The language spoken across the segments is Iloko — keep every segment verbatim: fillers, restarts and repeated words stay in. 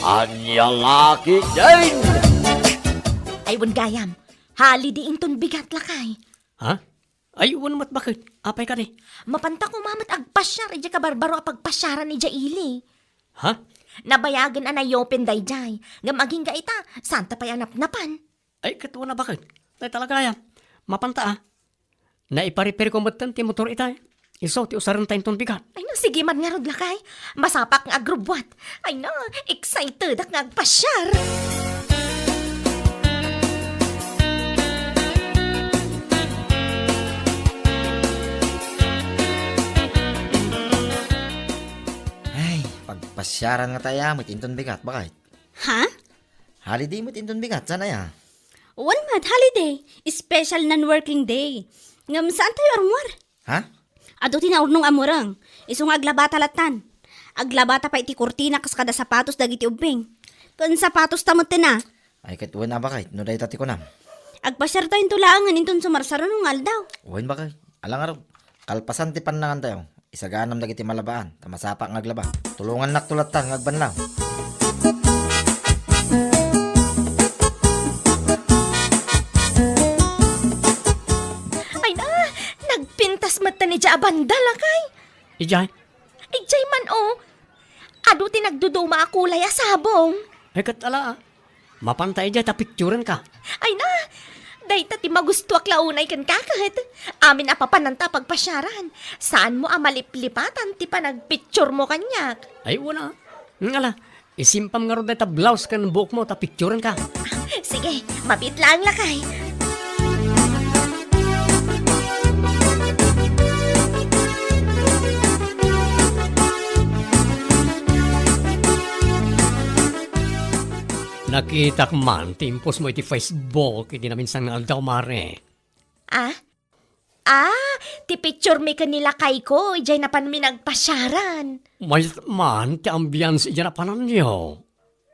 Ania la ketdin? Ay, wen gayam. Holiday inton bigat, lakay. Ha? Ay, wen met, baket. Apay kadi? Mapanta koma met agpasiar idiay kabarbaro a pagpasiaran idiay ili. Ha? Nabayagen a nayopen daydiay. Ngem agingga ita, saanta pay a napnapan. Ay, ket wen a, baket. Dayta la gayam. Mapanta a. Naiparepairko metten ti motor ita. Isu ti usarenta inton bigat. Ay, no, sige man ngarud, lakay. Masapak nga agrubbuat. Ay, no, excitedak nga agpasiar. Ay, pagpasiaran nga tayo met inton bigat, baket. Ha? Holiday met inton bigat, saan aya? Wen met, holiday. Special non-working day. Ngem saan tayo armuar? Ha? Adu ti naurnong a mureng. Isu nga aglabata lattan. Aglabata pay iti kurtina kas kada sapatos dagiti ubbing. Ken sapatos ta metten a. Ay, ket wen a, baket, no dayta ti kunam. Agpasiar tayo into laengen inton sumarsaruno nga aldaw. Wen, baket. Ala ngarud, kalpasan ti pannangan tayo. Isaganam dagiti malabaan, ta masapak nga aglaba. Tulongannakto lattan nga agbanlaw. Ay na, nagpintas met ta ni Dia a banda, lakay. Idiay? Idiay man, oh. Adu ti nagduduma a kulay a sabong. Ay, ket ala, ah. Mapanta idiay ta picturenka. Ay na, dayta ti magustuak la unay kenka ket. Amin a papananta a pagpasiaran. Saanmo a maliplipatan ti panagpicturemo kaniak. Ay, wen a. Ngala, isimpam ngarud dayta blouse ken buokmo ta picturenka. Sige, mabiit laeng lakay. Nakitak man ti impostmo iti Facebook iti naminsan nga aldaw, mare. Ah? Ah, ti picturemi ken ni lakayko, idiay napanmi nagpasiaran. Mayat man ti ambiance idiay napananyo.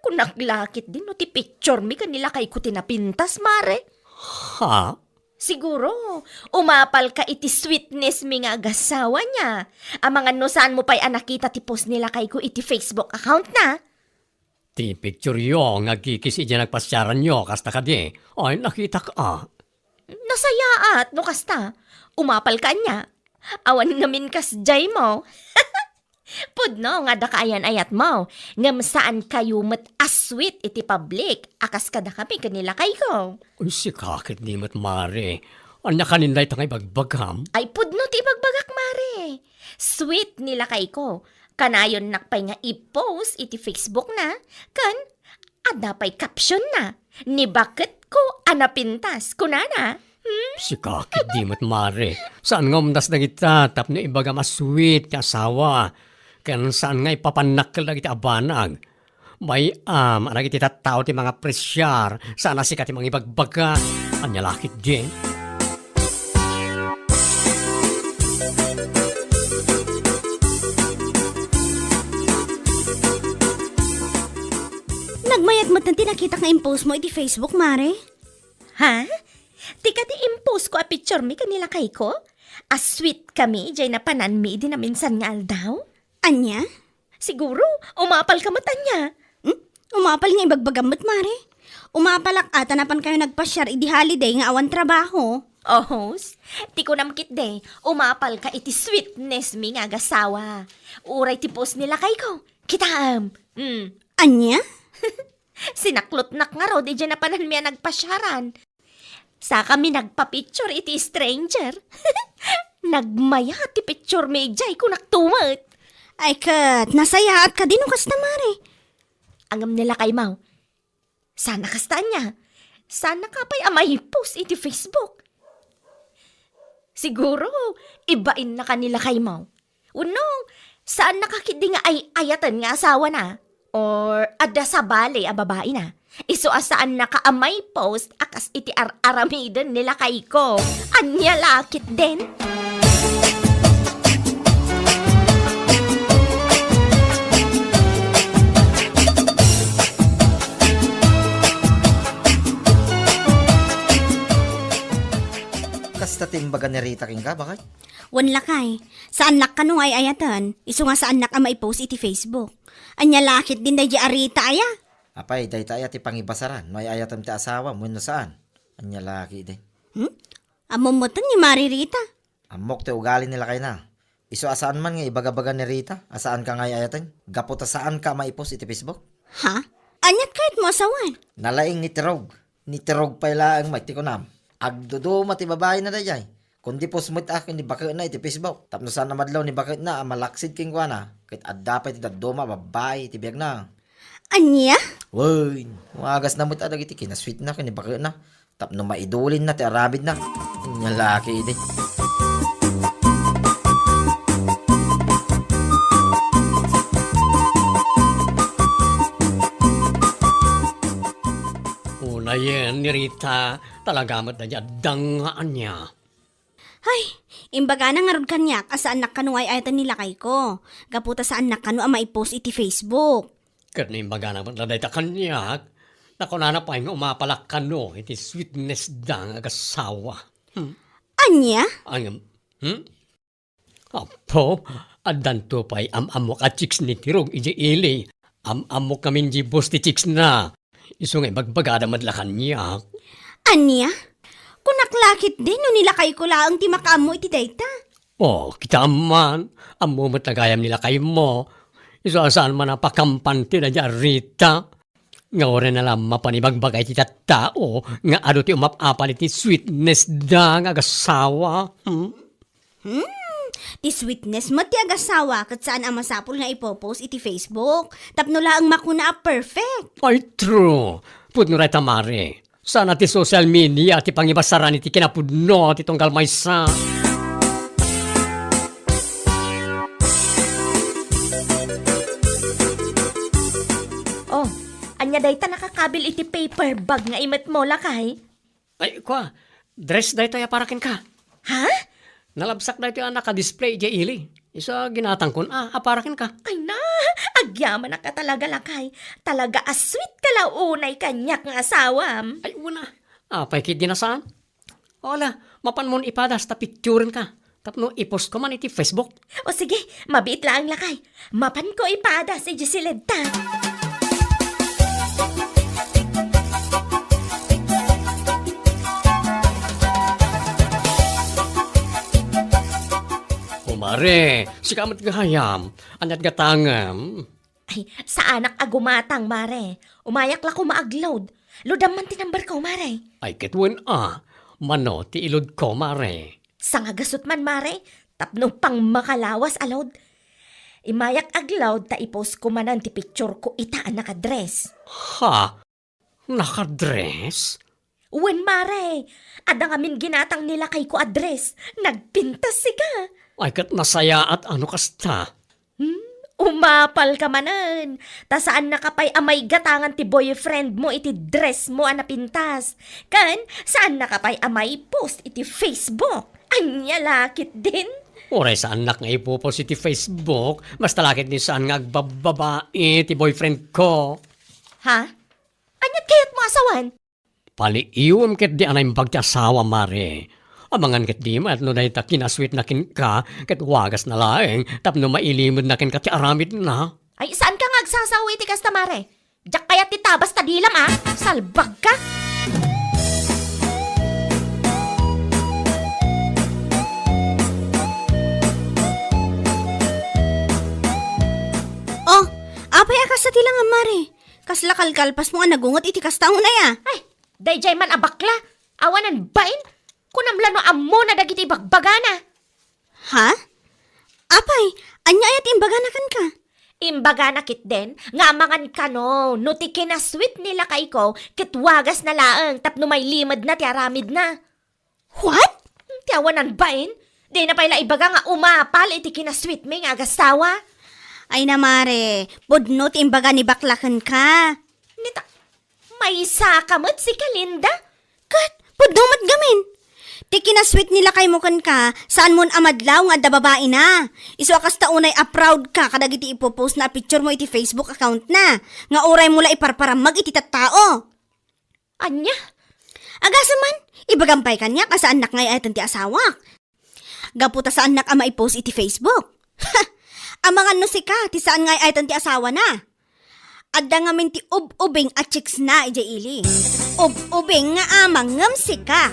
Kunak la ketdin no ti picturemi ken ni lakayko ti napintas, mare. Ha? Siguro, umapalka iti sweetnessmi nga agasawa niya. Amangan no saanmo pay a nakita ti post ni lakayko iti Facebook account na. Ti pictureyo nga agkikis idiay nagpasiaranyo, kasta kadi? Ay, nakitak a. Nasayaat no kasta. Umapalka ania? Awan ngamin kasdiaymo. Pudno nga adda kaayan-ayatmo, ngem saankayo met a sweet iti public a kas kadakami ken ni lakayko. Uy, sika ketdi met, mare. Ania kanin dayta nga ibagbagam? Ay, pudno ti ibagbagak, mare. Sweet ni lakayko. Kanayonnak pay nga i-post iti Facebook na, ken adda pay caption na, "Ni baketko a napintas," kunana. Hmm? Sika ketdi met, mare. Saan nga umdas dagita tapno ibagam a sweet ti asawa? Ken saan nga ipapannakkel dagiti a banag? Bay-am a dagiti tattao ti mangapresiar, saan a sika ti mangibagbaga. Ania la ketdi? Nagmayat met ti nakitak nga impostmo iti Facebook, mare. Ha? Ti kadi impostko a picturemi ken ni lakayko? A sweet kami, idiay napananmi idi naminsan nga aldaw? Ania? Siguro, umapalka met ania? Hmm? Umapal nga ibagbagam met, mare. Umapalak a ta napankayo nagpasiar idi holiday nga awan trabaho. Ohos, ti kunam ketdi, umapalka iti sweetnessmi nga agasawa. Uray ti post ni lakayko. Kitaem. Hmm. Ania? Sinaklotnak ngarud idiay napananmi a nagpasiaran. Sakami nagpa-picture iti stranger. Nagmayat ti picturemi idiay, kunak tumet. Ay ket, nasayaat kadi no kasta, mare? Ngem ni lakaymo, saan a kasta ania? Saannaka pay a mai-post iti Facebook? Siguro, ibainnaka ni lakaymo. Wenno, saannaka ketdi nga ay-ayaten nga asawana? Or adda sabali a babaina? Isu a saannaka a mai-post a kas iti ar-aramiden ni lakayko. Ania la ketdin? Kasta ti imbaga ni Rita kenka, baket? Wen lakay, saannak kano nga ay-ayaten, isu nga saannak a mai-post iti Facebook. Ania la ketdin daydi a Rita aya? Apay, dayta aya ti pangibasaran no ay-ayatem ti asawam wenno saan? Ania la ketdin? Hmm? Ammom metten ni Mari Rita? Ammok ti ugali ni lakayna. Isu a saan man nga ibagabaga ni Rita a saanka nga ay-ayaten gapu ta saanka a maipost iti Facebook. Ha? Aniat kayatmo a sawen? Nalaing ni Tirog. Ni Tirog pay laeng met ti kunam. Agduduma ti babaina daydiay. Kundi post met a ken ni baketna iti Facebook. Tapno saan a madlaw ni baketna a malaksid kenkuana, ket adda pay ti dadduma a babbai iti biagna. Ania? Wen, wagasna met a dagiti kinasweetna ken ni baketna. Tapno maidulinna ti aramidna. Ania la ketdi. Unayen ni Rita, talaga met daydi adda nga ania. Ay, imbagana ngarud kaniak a saannak kano nga ay-ayaten ni lakayko. Gapu ta saannak kano a maipost iti Facebook. Ket no imbagana met la dayta kaniak, nakunana pay nga umapalak kano iti sweetness da nga agasawa. Hmm. Ania? Ay, hmm? Apo, addanto pay am-ammok a chicks ni Tirog idiay ili. Am-ammok ngamin di boss ti chicksna. Isu nga ibagbagada met la kaniak. Ania? Kunak la ketdin no ni lakayko laeng ti makaammo iti dayta. Oh, kitaem man, ammo met la gayam ni lakaymo. Isu a saan man a pakampan ti daydi a Rita. Nga uray na la mapan ibagbaga iti tattao nga adu ti umap-apal iti sweetness da nga agasawa. Hmm? Hmm, ti sweetness met ti agasawa ket saan a masapul nga ipopost iti Facebook tapno laeng makuna a perfect. Ay, true. Pudno dayta, Mare. Saan a ti social media ti pangibasaran iti kinapudno ti tunggal maysa. Oh, ania dayta nakakabil iti paper bag nga imetmo, lakay? Ay, kua, dress daytoy a para kenka. Ha? Nalabsak daytoy a naka-display idiay ili. Isu a ginatangkon a, a para kenka. Ay na, agyamanak a talaga, lakay. Talaga a sweet ka la unay kaniak nga asawam. Ay, una. Apay ketdi a saan? Ala, mapanmon ipadas ta picturenka. Tapno ipost ko man iti Facebook. O sige, mabiit laeng, lakay. Mapanko ipadas idiay siledta. O Mare, sika met gayam. Aniat gatangem? Ay, saanak a gumatang, Mare. Umayak la koma agload. Loadam man ti number ko, Mare. Ay, ket wen a. Mano ti i-load ko, Mare? Sangagasut man, Mare, tapno pangmakalawas a load. Imayak agload ta i-post ko manen ti picture ko ita a nakadress. Ha? Nakadress? Wen, Mare. Adda ngamin ginatang ni lakay ko a dress. Nagpintas sika. Ay, ket nasayaat a no kasta. Hmm? Umapal ka manen. Ta saannaka pay a maigatangan ti boyfriend mo iti dress mo a napintas. Ken saannaka pay a maipost iti Facebook. Ania la ketdin? Uray saannak nga ipopost iti Facebook, basta la ketdin saan nga agbababai ti boyfriend ko. Ha? Aniat kayatmo a sawen? Paliiwem ketdi a naimbag ti asawam, Mare. Amangan ketdi met no dayta kinasweetna kenka ket wagasna laeng tapno mailimedna kenka ti aramidna. Ay, saanka nga agsasaw iti kasta, Mare? Diak kayat ti tabas ta dilam, a? Salbagka! Oh, apay a kasta ti langam, Mare? Kasla kalkalpasmo a nagunget iti kasta unay, a? Ay, daydiay man a bakla. Awanan bain. Kunam la no ammona dagiti ibagbagana. Ha? Apay, ania aya ti imbagana kenka? Imbagana ketdin nga amangan kano no ti kinasweet ni lakayko ket wagasna laeng tapno mailimedna ti aramidna. What? Ti awanan bain? Dina pay la ibaga nga umapal iti kinasweet mi nga agasawa? Ay na, Mare, pudno ti imbaga ni bakla kenka. Nita, maysa ka met sika, Linda? Ket, pudno met gamin. Ti kinasweet ni lakaymo kenka, saanmon a madlaw nga adda babaina. Isu a kasta unay a proud ka kadagiti ipopost na a picture mo iti Facebook account na, nga uray mo la iparparammag iti tattao. Ania? Agasem man, ibagam pay kaniak a saannak nga ay-ayaten ti asawak. Gapu ta saannak a maipost iti Facebook. Amangan no sika ti saan nga ay-aytan ti asawana. Adda ngamin ti ub-ubing a chicks na idiay ili. Ub-ubing nga amang ngem sika.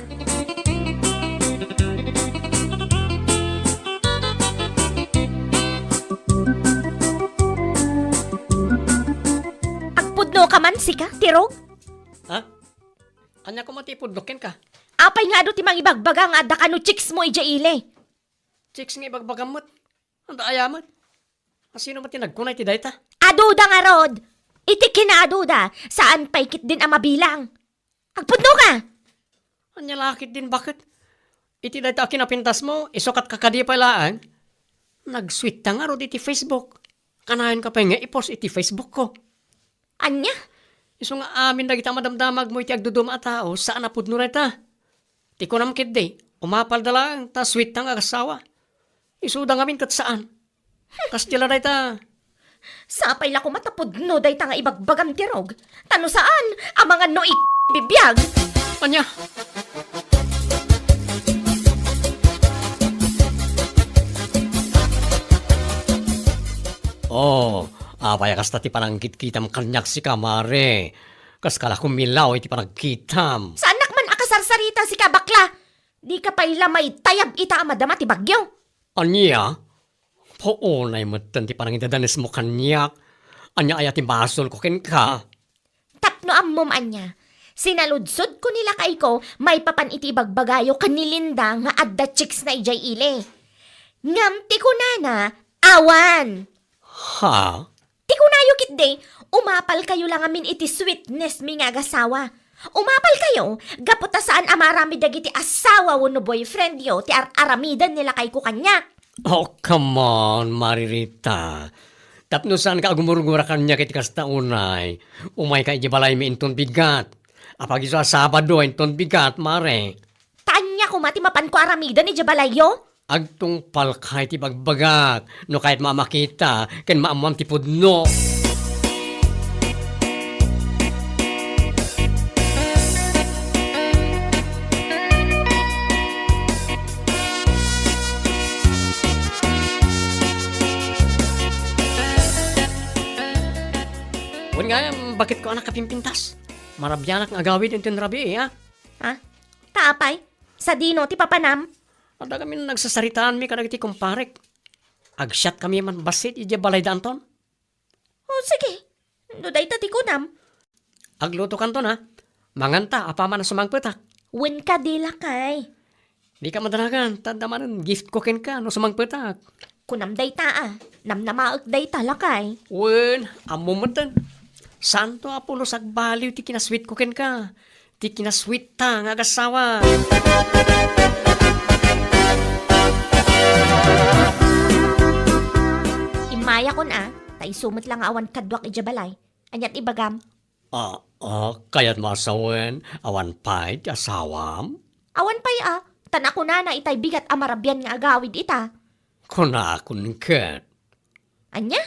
Agpudno ka man sika, Tirog? Ha? Ania koma ti ipudno kenka? Apay nga adu ti mangibagbaga nga adda kano chicks mo idiay ili? Chicks nga ibagbagam met. Anda aya met? Asino met ti nagkuna iti dayta? Aduda ngarud! Iti kinaaduda, saan pay ketdin a mabilang. Agpudno ka! Ania la ketdin baket? Iti dayta a kinapintasmo, isu ket kakadi pay laeng. Nagsweet ta ngarud iti Facebook. Kanayon ka pay nga i-post iti Facebook ko. Ania? Isu nga amin dagita madamdamagmo iti agduduma a tao, saan a pudno dayta. Ti kunam ketdi, umapalda laeng ta sweet ta nga agassawa. Isuda ngamin ket saan. Kasdi la dayta. Sapay la koma ta pudno dayta nga ibagbagam, Tirog. Ta no saan, amangan no i-, bibiag. Ania? Oh, apay a kasta ti panangkitkitam kaniak sika, mare? Kaska la kumilaw iti panagkitam. Saannak man a kasarsarita sika, bakla! Dika pay la maitayab ita a madama ti bagyo. Ania? Puonay metten ti panangidadanesmo kaniak. Ania aya ti basolko kenka? Tapno ammom ania, sinaludsodko ni lakayko maipapan iti ibagbagayo ken ni Linda nga adda chicks na idiay ili. Ngem ti kunana, awan. Ha? Ti kunayo ketdi, umapalkayo la ngamin iti sweetness mi nga agasawa. Umapalkayo, gapu ta saan a maaramid dagiti asawa wenno boyfriendyo ti ar-aramiden ni lakayko kaniak. Oh, come on, Mari Rita. Tapno saanka a gumurgura kaniak iti kasta unay, umayka idiay balaymi inton bigat. Apag-isu a Sabado inton bigat, Mare. Ta ania koma ti mapanko aramiden idiay balayyo? Agtungpalka iti bagbagak no kayatmo a makita ken maammoan ti pudno. Wen nga, baketko a nakapimpintas? Marabianak nga agawid inton rabii, a? Ha? Ta apay? Sadino ti papanam? Adda kami nagsasaritaanmi kadagiti kumparek. Agsiatkami man bassit idiay balayda Anton. O, sige. No dayta ti kunam. Aglutokanton, a. Manganta, apaman a sumangpetak. Wen kadi, lakay. Dika madanagan, ta adda manen giftko kenka no sumangpetak. Kunam dayta, a. Namnamaek dayta, lakay. Wen, ammom metten. Saanto a pulos agbaliw ti kinasweetko kenka. Ti kinasweetta nga agassawa. Immayakon a, ta isu met la nga awan kaduak idiay balay. Ania ti ibagam? A, a, kayatmo a sawen, awan pay ti asawam? Awan pay a, ta nakunana itay bigat a marabian nga agawid ita. Kunakon ket. Ania?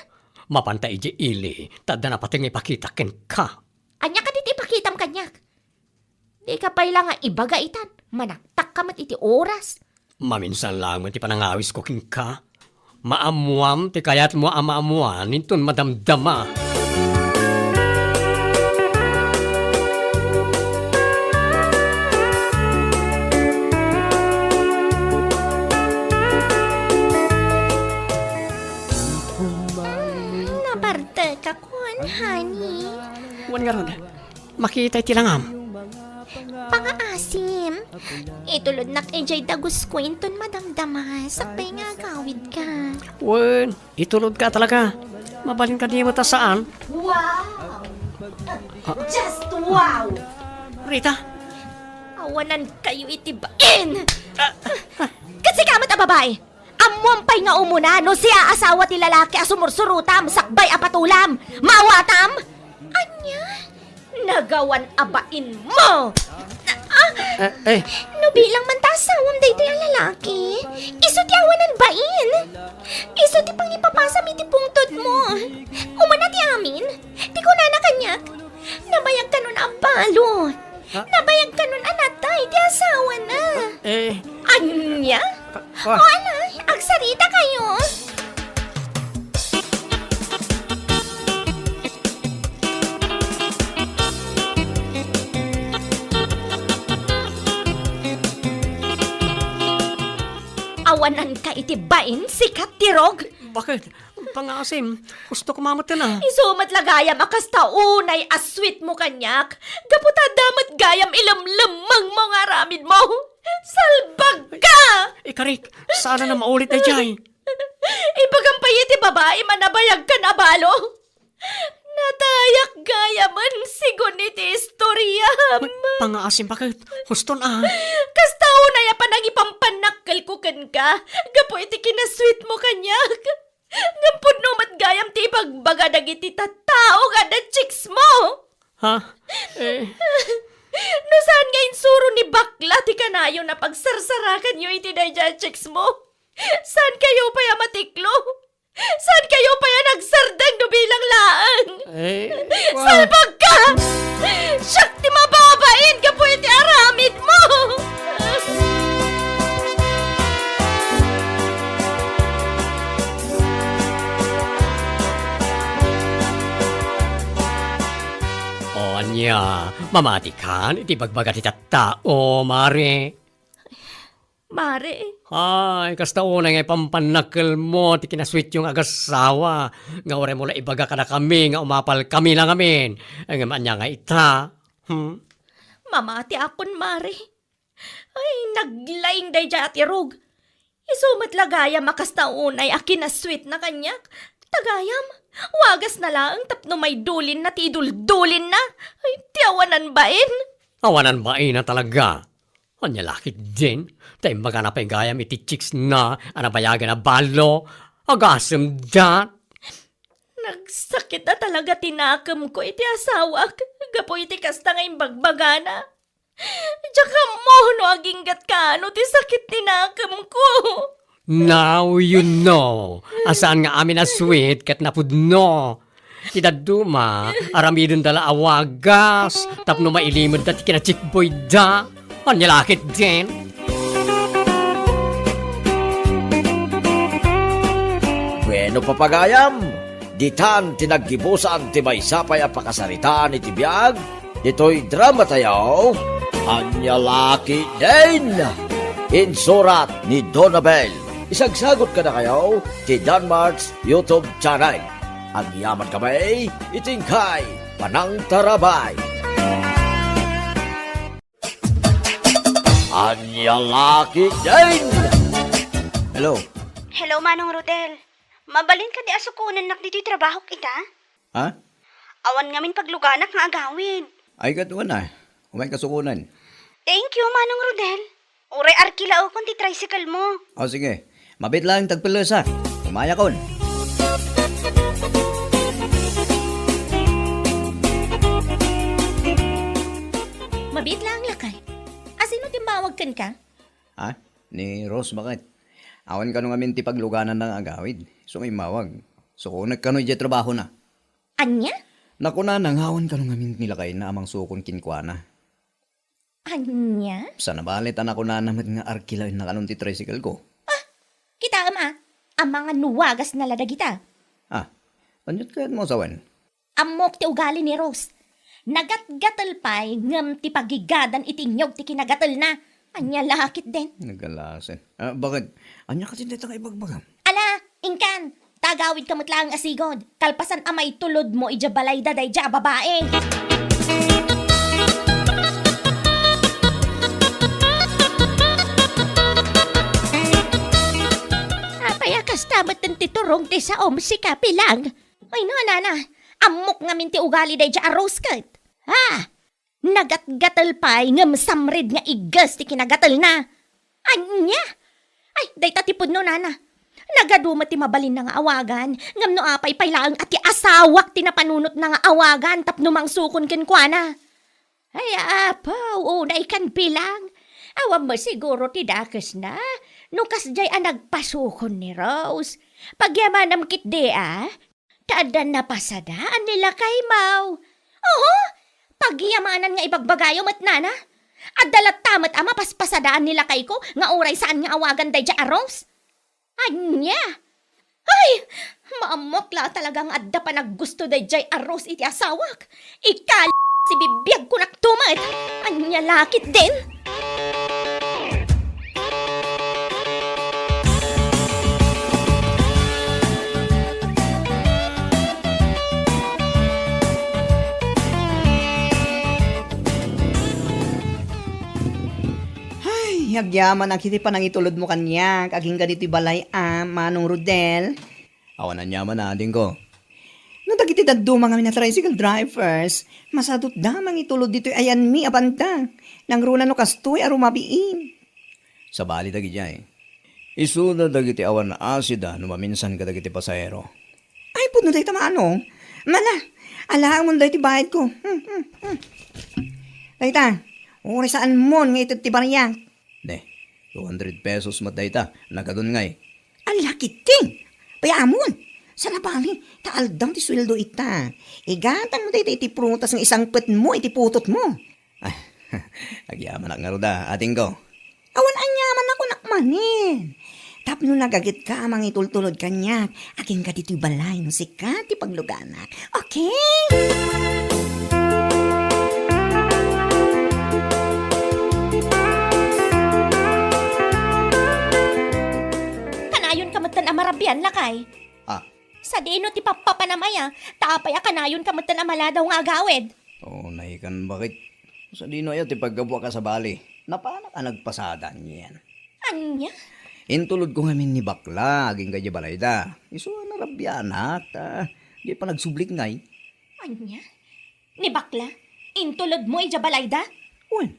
Mapanta idiay ili, ta adda napateg nga ipakita kenka. Ania kadi ti ipakitam kaniak? Dika pay la nga ibaga itan, manaktakka met iti oras. Maminsan laeng met ti panangawisko kenka. Maammoam ti kayatmo a maammoan inton madamdama. Napartekakon, honey. Wen ngarud, makita iti langam. Pangaasim. Itulodnak idiay dagusko inton madamdama, sakbay nga agawidka. Wen, itulodka talaga. Mabalin kadi met a saan? Wow! Ah. Just wow! Rita? Awanankayo iti bain! Ah, ah. Ket sika met a babai! Ammoam pay nga umuna no siak a asawa ti lalaki a sumursurotam sakbay a patulam. Maawatam? Ania? Nagawan a bainmo! Ah! Eh, eh. No bilang man ta asawam daytoy a lalaki, isu ti awanan bain. Isu ti pangipapasam iti pungtodmo. Umuna ti amin. Ti kunana kaniak, nabayag kanon a balo. Ha? Nabayag kanon a natay ti asawana. Eh. Ania? Ka-, ka- O, ala, agsarita kayo. Nanka iti bain, sika, Tirog? Bakit? Pangaasim, gusto ko mamatena. Isu met la gayam a kasta unay a sweet mo kaniak. Gapu ta adda met gayam ilemlemmeng mo nga aramid mo. Salbag ka! Ikarik, sana na maulit dayjay. Ibagam pay iti babaim a nabayagkan a balo. Natayak gayamen sigun iti istoriam. Pangaasim, bakit? Huston a. Kasta unay a panangipampanakkelko kenka, gapu iti kinasweet mo kaniak. Ngem pudno met gayam ti ibagbaga dagiti tattao nga adda chicks mo. Ha? Eh. No saan nga insuro ni bakla ti kanayon a pagsarsarakanyo iti daydiay a chicks mo, saan kayo pay a matiklo? Saan kayo pay a nagsardeng no bilang laeng? Eh, wa- Salbag ka! Siak ti mababain gapu iti aramid mo! O ania, mamati kan iti bagbaga ti tattao, Mare? Mare. Ay, kasta unay nga ipampanakkel mo ti kinasweetyo nga agasawa, nga uray mo la ibaga kadakami nga umapalkami la ngamin. Ngem ania nga ita? Hmm? Mamati akon, Mare. Ay, naglaing daydiay a Tirog. Isu met la gayam a kasta unay a kinasweetna kaniak. Ta gayam, wagasna laeng tapno maidulinna ti iduldulinna. Ay, ti awanan bain. Awanan bain a talaga. Ania la ketdin, ta imbagana pay gayam iti chicksna a nabayagan a balo. Agasemda. Nagsakit a talaga ti nakemko iti asawak gapu iti kasta nga imbagbagana. Diak ammo no aginggatkano ti sakit ti nakemko. Now you know a saan nga amin a sweet ket napudno. Ti dadduma, aramidenda la a wagas tapno mailimedda ti kinachikboyda. Ania la ketdin? Bueno, papagayam, ditan ti naggibusan ti maysa pay a pakasaritaan iti biag ditoy dramatayo, Ania la ketdin? Insurat ni Donabel. Isagsagot kadakayo ti Danmart's YouTube channel. Agyaman kami iti inkay panangtarabay. Ania la ketdin? Hello. Hello, Manong Rodel. Mabalin kadi a sukonennak ditoy trabahok ita? Ha? Awan ngamin pagluganak nga agawid. Ay, ket wen a. Umayka sukonen. Thank you, Manong Rodel. Uray arkilaekon ti tricycle mo. O, sige. Mabiit laeng ti agpellesa. Umayakon. Mabiit laeng, lakay. Asino ti immawag kenka? Ha? Ni Rose, baket. Awan kano ngamin ti paglugananna nga agawid. Isu nga immawag. Sukonek kano idiay trabahona. Ania? Nakunana nga awan kano ngamin ni lakayna a mangsukon kenkuana. Ania? Sana bale ta nakunana met nga arkilaenna kanon ti tricycle ko. Ah, kitaem a, amangan no wagasna la dagita. Ah, aniat kayatmo a sawen? Ammok ti ugali ni Rose. Nagatgatel pay ngem ti pagigadan iti inyog ti kinagatelna. Ania la ketdin? Nagalasen. Ah, baket? Ania ketdin dayta nga ibagbagam? Ala, inkan, ta agawidka met laeng a sigud. Kalpasan a maitulodmo idiay balayda daydiay a babai. Apay a kasta met ti turong ti saom, sika, Pilang? Ay, no, nana, ammok ngamin ti ugali daydiay a Rose ket. Ha? Nagatgatel pay ngem samred nga igges ti kinagatelna. Ania? Ay, dayta ti pudno, nana. Nagadu met ti mabalinna nga awagan, ngem no apay pay laeng a ti asawak ti napanunotna nga awagan tapno mangsukon kenkuana. Ay, apo, unay kan, Pilang. Awan met siguro ti dakesna no kasdiay a nagpasukon ni Rose. Pagyamanam ketdi a, ta adda napasadaan ni lakaymo. Oho, pagyamanan nga ibagbagayo met, nana. Adda latta met a mapaspasadaan ni lakayko nga uray saan nga awagan daydiay a Rose. Ania? Ay, maammok la talaga nga adda panaggusto daydiay a Rose iti asawak. Ikal-, si bibiagko nakto met. Ania la ketdin? Agyamanak iti panangitulodmo kaniak agingga ditoy balay a, Manong Rodel. Awan aniaman, adingko. No dagiti dadduma ngamin a tricycle drivers, masadutda mangitulod ditoy ayanmi a banda. Nangruna no kastoy a rumabiin. Sabali dagidiay. Isuna dagiti awan asida no maminsan kadagiti pasahero. Ay, pudno dayta, Manong. Mala, alaamon dayta bayadko. Hmm, hmm, hmm. Dayta, uray saanmon nga ited ti bariak. Ne, two hundred pesos met dayta, nagadun ngay. Ala, kiting! Payamon! Sana bali, ta aldaw ti sueldo ita. Igatangmo dayta iti prutas nga isangpetmo iti putotmo. Ay, agyamanak ngarud a, adingko. Awan aniaman a kunak manen. Tapno nagagetka a mangitultulod kaniak, agingga ditoy balay no sika ti pagluganak. Okay? Kanayonka metten a marabian, lakay. Ah. Sadino ti pappapanam aya, ta apay a kanayonka metten a maladaw nga agawid? Oh, naikan bakit? Sadino aya ti paggapuak a sabali? Napanak a nagpasada niyan. Ania? Intulodko ngamin ni bakla, agingga idiay balayda. Isu a narabianak, ta, di pa nagsublik ngay. Ania? Ni bakla? Intulodmo idiay balayda? Wen,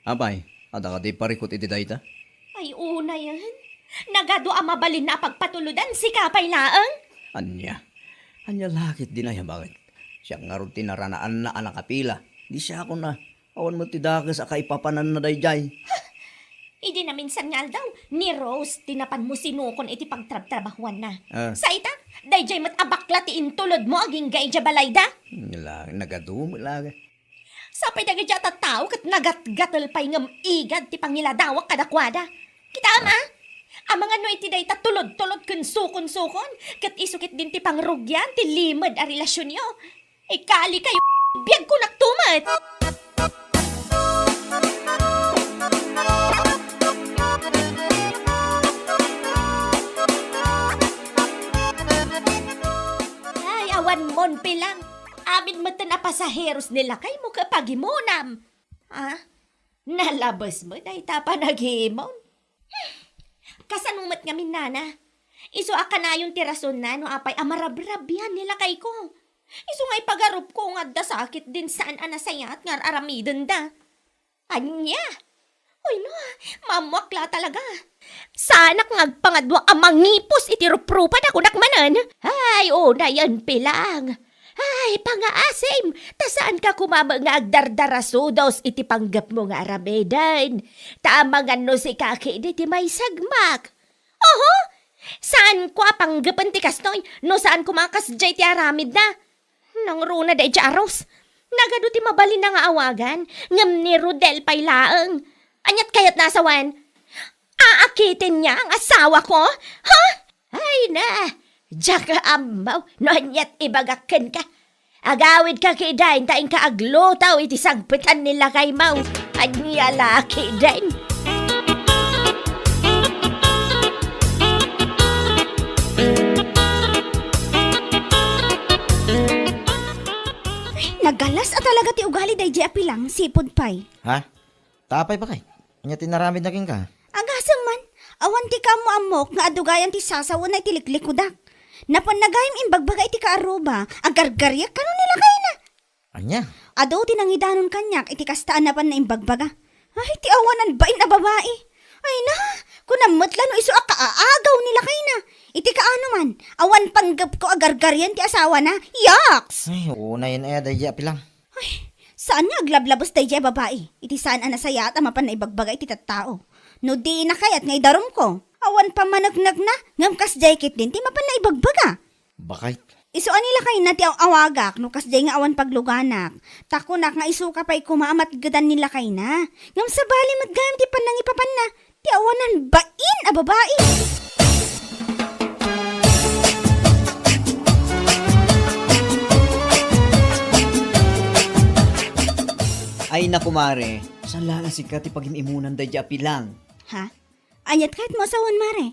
apay, adda kadi parikut iti dayta? Ay, unayen. Nagadu a mabalinna a pagpatulodan, sika pay laeng. Ania? Ania la ketdin aya, bakit? Siak ngarud ti naranaanna a nakapila. Di siakon a, awan met ti dakes a kaipapananna daydiay. Idi naminsan nga aldaw, ni Rose ti napanmo sinukon iti pagtrabtrabahuanna. Ah. Sa ita, daydiay met a bakla ti intulodmo agingga idiay balayda. Nila, nagadu met la. Sapay dagiti a tattao ket nagatgatel pay ngem igad ti pangiladawak kadakuada. Kitaem, ah? Amangan no iti dayta tulod-tulod ken sukon-sukon, ket isu ketdin ti pangrugian ti limed a relasionyo. Ikalikayo, biagkonakto met. Ay, awan mon pilang. Amin metten a pasaheros ni lakaymo ket pagimonam. Ah? Nalabes met dayta panagimon. Hmm. Kasano met ngamin, nana? Isu a kanayon ti rasonna no apay a marabrabian ni lakayko. Isu nga ipagarupko nga adda sakit din saan a nasayaat nga ar-aramidenda. Ania? Uy, no, maammoak la talaga. Saanak nga agpangadua a mangipos iti ruprupada, kunak manen. Ay, unayen pilang. Ay, pangaasim, ta saanka koma met nga agdardarasudos iti panggepmo nga aramiden. Ta amangan no sika ketdi ti maisagmak. Oho! Saanko a panggepen ti kastoy no saan koma a kasdiay ti aramidna. Nangruna daydiay a Rose. Nagadu ti mabalinna nga awagan, ngem ni Rodel pay laeng. Aniat kayatna a sawen? Aakiten niya ang asawako? Ha? Ay na, diak ammo no aniat ibagak kenka. Agawidka ketdin ta inka agluto iti sangpetan ni lakaymo. Ania la ketdin? Ay, nagalas a talaga ti ugali daydiay a pilang, sipud pay. Ha? Ta apay, bakit? Ania ti inaramidna kenka? Agasem man, awan ti kaammo-ammok nga adugayan ti sasawenna iti liklikudak. Napanna gayam imbagbaga iti kaarruba, agargariek kano ni lakayna. Ania? Adu ti nangidanon kaniak iti kasta a napanna imbagbaga. Ay, ti awanan bain a babai. Ay na, kunam met la no isu a kaaagaw ni lakayna. Iti kaano man, awan panggepko a gargarian ti asawana. Yaks! Ay, unayen aya daydiay a pilang. Ay, saan nga aglablabes daydiay a babai iti saan a nasayaat a mapanna ibagbaga iti tattao? No dina kayat nga idarumko, awan pammaneknekna, ngem kasdiay ketdin ti mapanna ibagbaga. Bakit? Isu a ni lakayna ti aw-awagak no kasdiay nga awan pagluganak. Ta kunak nga isuka pay koma a matgedan ni lakayna. Ngem sabali met gayam ti pannangipapanna. Ti awanan bain a babai! Ay na, kumare, saan la nga sika ti pagim-imunan daydiay a pilang? Ha? Aniat kayatmo a sawen, mare?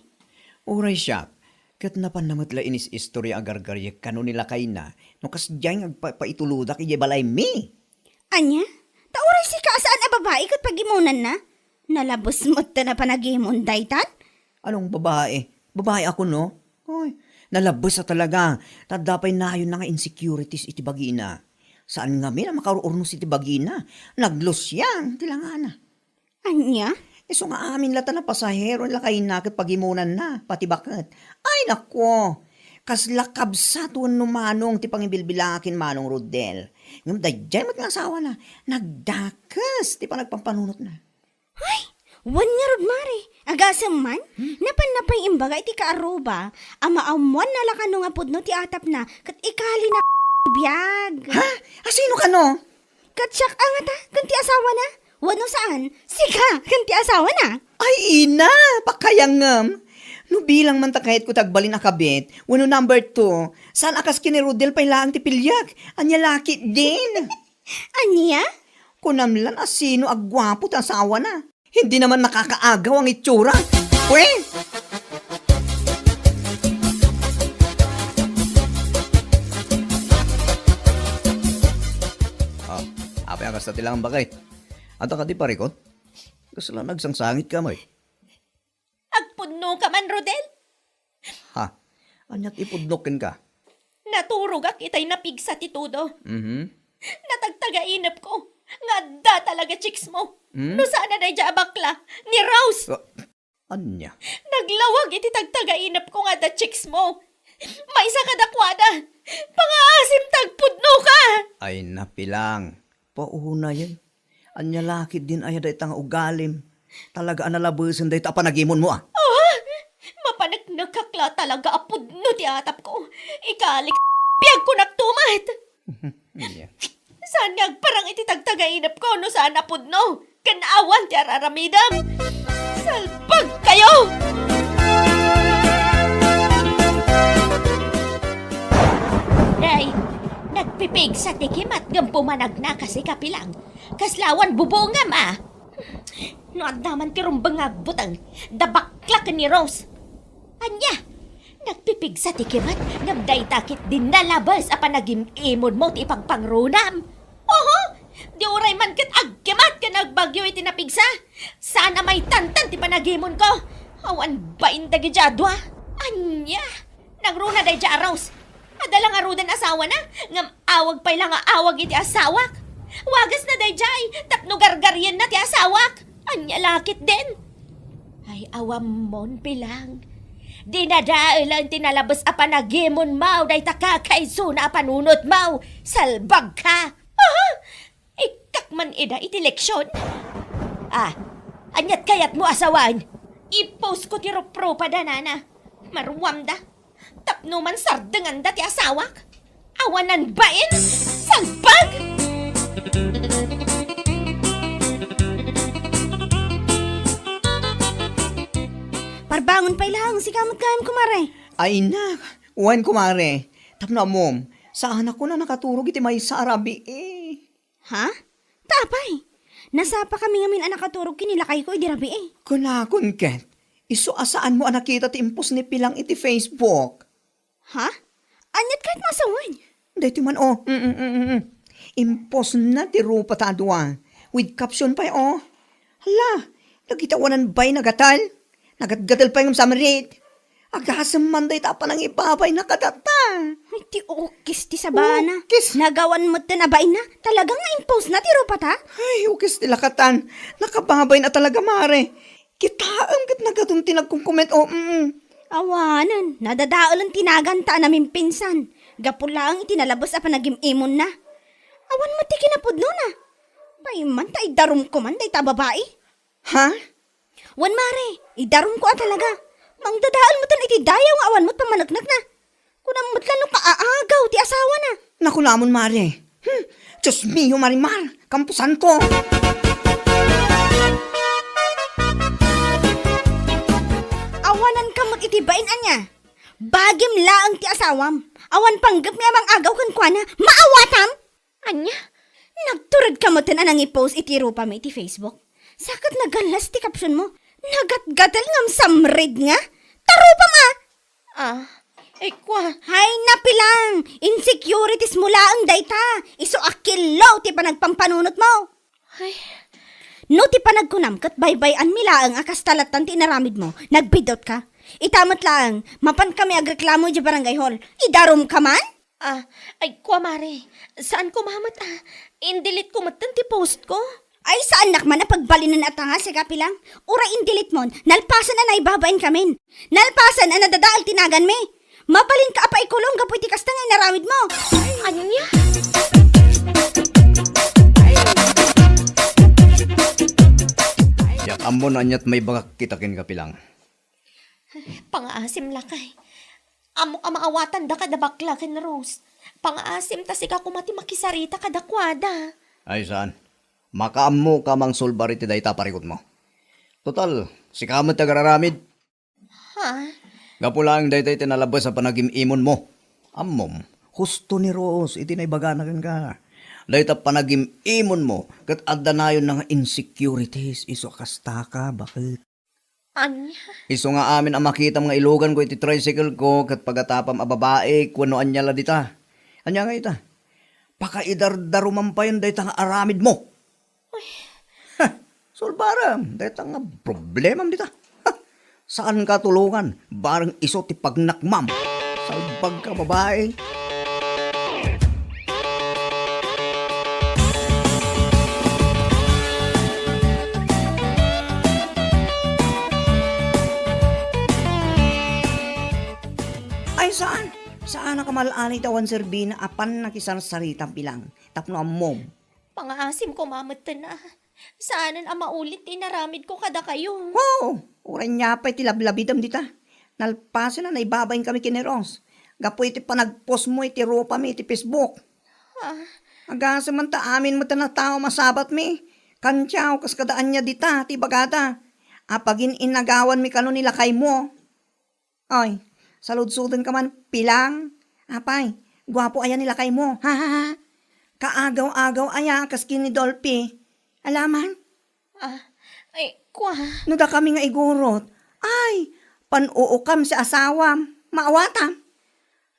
Uray siak, ket napanna met la inis-istoria a gargariek kano ni lakayna no kasdiay nga agpapaitulodak idiay balaymi. Ania? Ta uray sika a saan a babai ket pagimunanna? Nalabes met ti napanagimon daytan? Anong babae? Babae ako, no? Oy, nalabes a talaga. Ta adda pay nayonna nga insecurities iti bagina. Saan ngamin a makaur-urnos iti bagina. Naglusiang ti langana. Ania? Isu nga amin la ta napasahero la kayna ket pagimonanna, pati baket. Ay, nako! Kasla kabsat wenno manong ti pangibilbilak ken Manong Rodel. Ngem daydiay met nga asawana, nagdakes ti panagpampanunotna. Ay, wen ngarud, Mare, agasem man, hmm? Napanna pay imbaga iti kaarruba a maammuanna la kano nga pudno ti atapna ket ikalina biag. Ha? Asino kano? Ket siak a ngata ken ti asawana? Wenno saan, sika ken ti asawana? Ay, ina, pakayangem. No bilang man ta kayatko ti agbalin a kabit, wenno number two, saan a kas ken ni Rodel pay laeng ti piliek? Ania la ketdin? Ania? Kunam lan a sino a guapo ti asawana. Hindi naman nakakaagaw ang itsura. Pwe! Ah, apay a kasta ti lang bakit? Adda kadi parikot? Kasla nagsangsangit ka, may. Agpudno ka man, Rodel? Ha? Ania ti ipudnok kenka? Naturogak itay napigsa ti todo. Mhm. Natagtagainepko nga adda talaga chicks mo. Hmm? No saan a daydiay a bakla, ni Rose. Ah, ania? Naglawag iti tagtagainepko nga adda chicks mo. Maysa kadakuada. Pangaasim ta agpudno ka. Ay, napilang. Paunayen. Ania la ketdin aya dayta nga ugalim? Talaga a nalabesen dayta a panagimonmo, a? Ah! Mapaneknekak la talaga a pudno ti atapko. Ikalik, biagko naktumat! Ania? Saan nga agparang iti tagtagainepko no saan a pudno? Ken awan ti araramidem? Salbag kayo! Day, nagpipigsa ti kimat ngem pumanagna kasi kapilang. Kasla awan bubongam, a? No adda man ti rumbeng nga agbuteng, da bakla ken ni Rose. Ania? Nagpipigsa ti kimat, ngem dayta ketdin nalabes a panagim-imonmo ti ipagpangrunam. Oho! Di uray man ket agkimat ken agbagyo iti napigsa. Saan a maitantan ti panagimonko. Awan bain dagiti a dua. Ania? Nangruna daydiay a Rose. Adda la ngaruden asawana, ngem awag pay la nga awag iti asawak. Wagasna daydiay tapno gargarienna ti asawak. Ania la ketdin? Ay, awammon, pilang. Dinadaelen ti nalabes a panagimonmo dayta kakaisuna a panunotmo. Salbagka! Aha! Ikkak man ida iti leksion. Ah, aniat kayatmo a sawen? I-postko ti ruprupada, nana. Maruamda. Tapno man sardenganda ti asawak. Awanan bain. Salbag! Parbangon pay laeng, sika met gayam, kumare. Ay, nak, wen, kumare. Tapno ammom, saanak a nakaturog iti maysa a rabii. Ha? Ta apay? Nasapakami ngamin a nakaturog ken ni lakayko idi rabii. Kunakon ket, isu a saanmo a nakita ti impost ni Pilang iti Facebook. Ha? Aniat kayatmo a sawen? Daytoy man, o. Mm, mm, mm, mm. Impostna ti rupata a dua. With caption pay, o. Hala, dagiti awanan bain a gatel. Nagatgatel pay ngem samrit. Agasem man dayta a panangibabayna kadata. Ay, ti ukis ti sabana. Ukis. Nagawan metten a bainna. Talaga nga impostna ti rupata? Ay, ukis ti lakatan. Nakababayna talaga, mare. Kitaem ket nagadun ti nagkomkoment, o, mm. Awanen, nadadaelen ti naganta a namimpinsan. Gapu laeng iti nalabes a panagim-imonna. Awan met ti kinapudnona. Paiman ta idarumko man dayta a babai. Ha? Wen, mare, idarumko a talaga. Mangdadael metten iti dayaw nga awan met pammaneknekna. Kunam met la no kaaagaw ti asawana. Nakunamon, mare. Hmm, Dios mio, Marimar, kampusanko. Awananka met iti bain, ania? Bagim laeng ti asawam. Awan panggepmi a mang-agaw kenkuana. Maawatam? Ania? Nagturedka metten a nangipost iti rupami iti Facebook? Sa ket nagallas ti captionmo. Nagatgatel ngem samrit nga? Ta rupam a! Ah, ikua. Hay, napilang! Insecuritiesmo laeng dayta! Isu a killo ti panagpampanunotmo! Ay, No ti panagkunam ket baybay-anmi laeng a kasta lattan ti inaramidmo, nagbidutka. Ita met laeng, mapankami agreklamo idiay barangay hall. Idarumka man? Ah, ay, kua, Mare. Saan ko mamet, ah. Indelete ko metten ti post ko. Ay, saannak man a pagbalinen a tanga, sika Pilang. Uray indelete mon, nalpasen a naibabainkamin. Nalpasen a nadadael ti naganmi. Mabalinka a paikulong gapu iti kasta nga inaramidmo. Ania? Diak ammo no aniat maibagak ita kenka, Pilang. Pangaasim, lakay. Ammok a maawatandaka da bakla ken Rose. Pangaasim ta sika koma ti makisarita kadakuada. Ay, saan. Makaammoka a mangsulbar iti dayta a parikutmo. Total, sika met ti agraramid. Ha? Gapu laeng dayta iti nalabes a panagim-imonmo. Ammom, husto ni Rose iti naibagana kenka. Dayta panagim-imonmo ket adda nayonna nga insecurities isu a kastaka, baket. Ania? Isu nga amin a makitam nga iluganko iti tricycle ko ket pagatapam a babaik wenno ania la dita. Ania nga ita? Pakaidardaruman payen dayta nga aramidmo. Uy. Ha, sulbarem dayta nga problemam dita. Ha, saanka tulongan, bareng isu ti pagnakmam. Salbagka, babai. Ay, saan? Saanak a mal-ani iti awan serbina a pannakisarsarita, Pilang, tapno ammom. Pangaasim koma metten a. Saanen a maulit ti inaramidko kadakayo. Oo, uray nia pay ti lablabidem dita. Nalpasen a naibabainkami ken ni Rose gapu iti panagpostmo iti rupami iti Facebook. Ah. Agasem man ta amin met a tao masabatmi. Kantiaw kas kada ania dita ti ibagada. Apagin-inagawanmi kano ni lakaymo. Oy, saludsodenka man, Pilang. Apay, guapo aya ni lakaymo, ha, ha, ha? Kaagaw-agaw aya kas ken ni Dolphy. Alaman? Ah, ay, kua. No dakami nga igurot, ay, pan-uukam ti asawam, maawatam.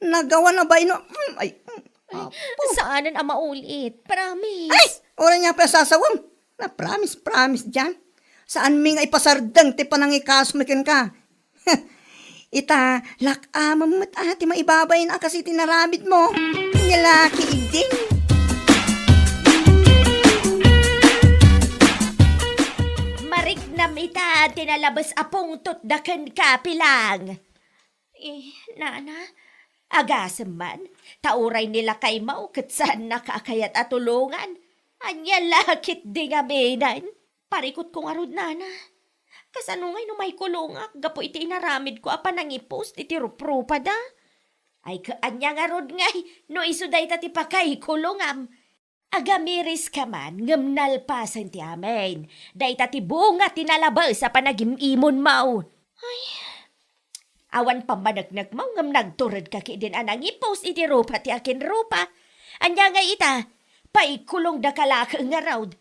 Nagawan a baino, mm, ay, mm, apo. Saanen a maulit, promise. Ay, uray nia pay a sasawem. Na promise, promise, dian. Saanmi nga ipasardeng ti panangikasmi kenka. Ita, lak-amem met a ti maibabain a kas iti inaramidmo. Nia la ketdin. Mariknam ita ti nalabes a pungtotda kenka, Pilang. Eh, nana, agasem man, ta uray ni lakaymo ket saannaka a kayat a tulongan. Ania la ketdi ngamin? Parikutko ngarud, nana. Kasano ngay no maikulongak gapu iti inaramidko a panangipost iti ruprupada? Ay, ket ania ngarud ngay no isu dayta ti pakaikulongam? Agamiriska man, ngem nalpasen ti amin. Dayta ti bunga ti nalabes a panagim-imonmo. Ay, awan pammaneknekmo, ngem nagturedka ketdin a nangipost iti rupa ti akinrupa. Ania ngay ita? Paikulongdaka la ket ngarud.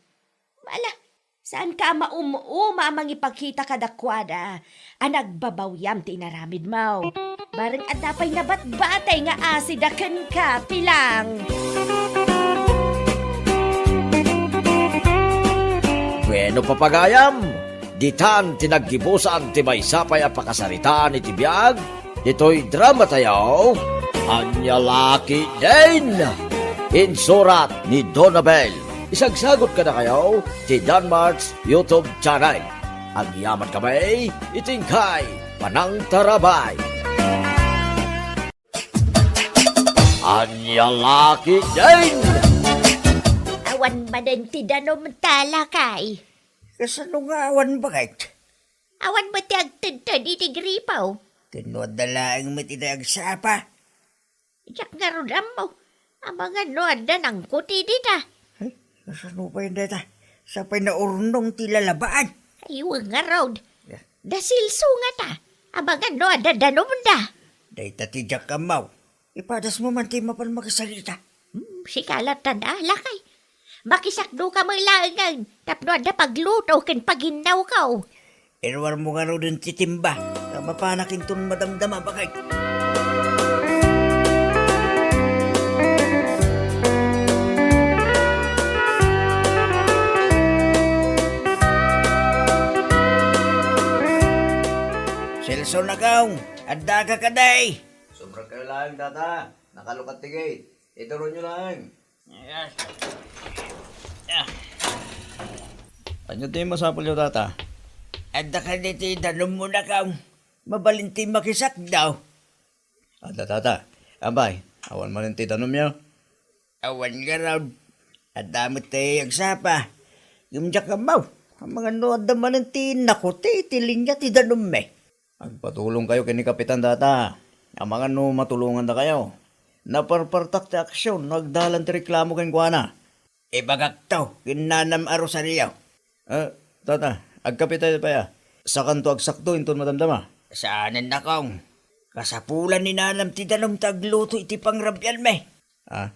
Ala, saanka a maum-uma a mangipakita kadakuada a nagbabawiam ti inaramidmo. Bareng adda pay nabatbatay nga asida kenka, Pilang. Bueno, papagayam, ditan ti naggibusan ti maysa pay a pakasaritaan iti biag ditoy dramatayo, Ania la ketdin! Insurat ni Donabel. Isagsagut kadakayo ti Danmart's YouTube channel. Agyamankami iti inkay panangtarabay. Ania la ketdin! Awan manen ti danum ta, lakay. Kasano nga awan, baket? Awan met ti agtedted iti gripo. Ken no adda laeng met iti agsapa. Diak ngarud ammo. Amangan no adda nangkuti dita. Ay, kasano pay dayta? Sa pay naurnong ti lalabaan. Ay, wen ngarud. Ya. Da Celso ngata. Amangan no adda danumda. Dayta ti diak ammo. Ipadasmo man ti mapan makisarita. Hmm, sika latta da, lakay. Makisakdoka met laengen tapno adda pagluto ken paginnawko. Iruarmo ngaruden ti timba, ta mapanak inton madamdama, baket. Nakong, addaka kadi? Sobra kayo laeng, tata. Nakalukat ti gate. Ituronyo laeng. Ania ti masapulyo, tata? Adda kadi ti danummo, Nakong? Mabalin ti makisakdaw. Adda, tata. Apay, awan manen ti danumyo? Awan ngarud. Adda met ti agsapa. Ngem diak ammo, amangan no adda manen ti nakuti iti linia ti danummi. Agpatulongkayo ken ni Kapitan, tata. Amangan no matulongandakayo. Naparpartak ti aksion no agdalan ti reklamo kenkuana. Ibagakto ken nanam a Rosario. Ah, tata, agkapitayo pay a. Sakanto agsakdo inton madamdama. Saanen, Nakong. Kasapulan ni nanam ti danum ta agluto iti pangrabianmi. Ah.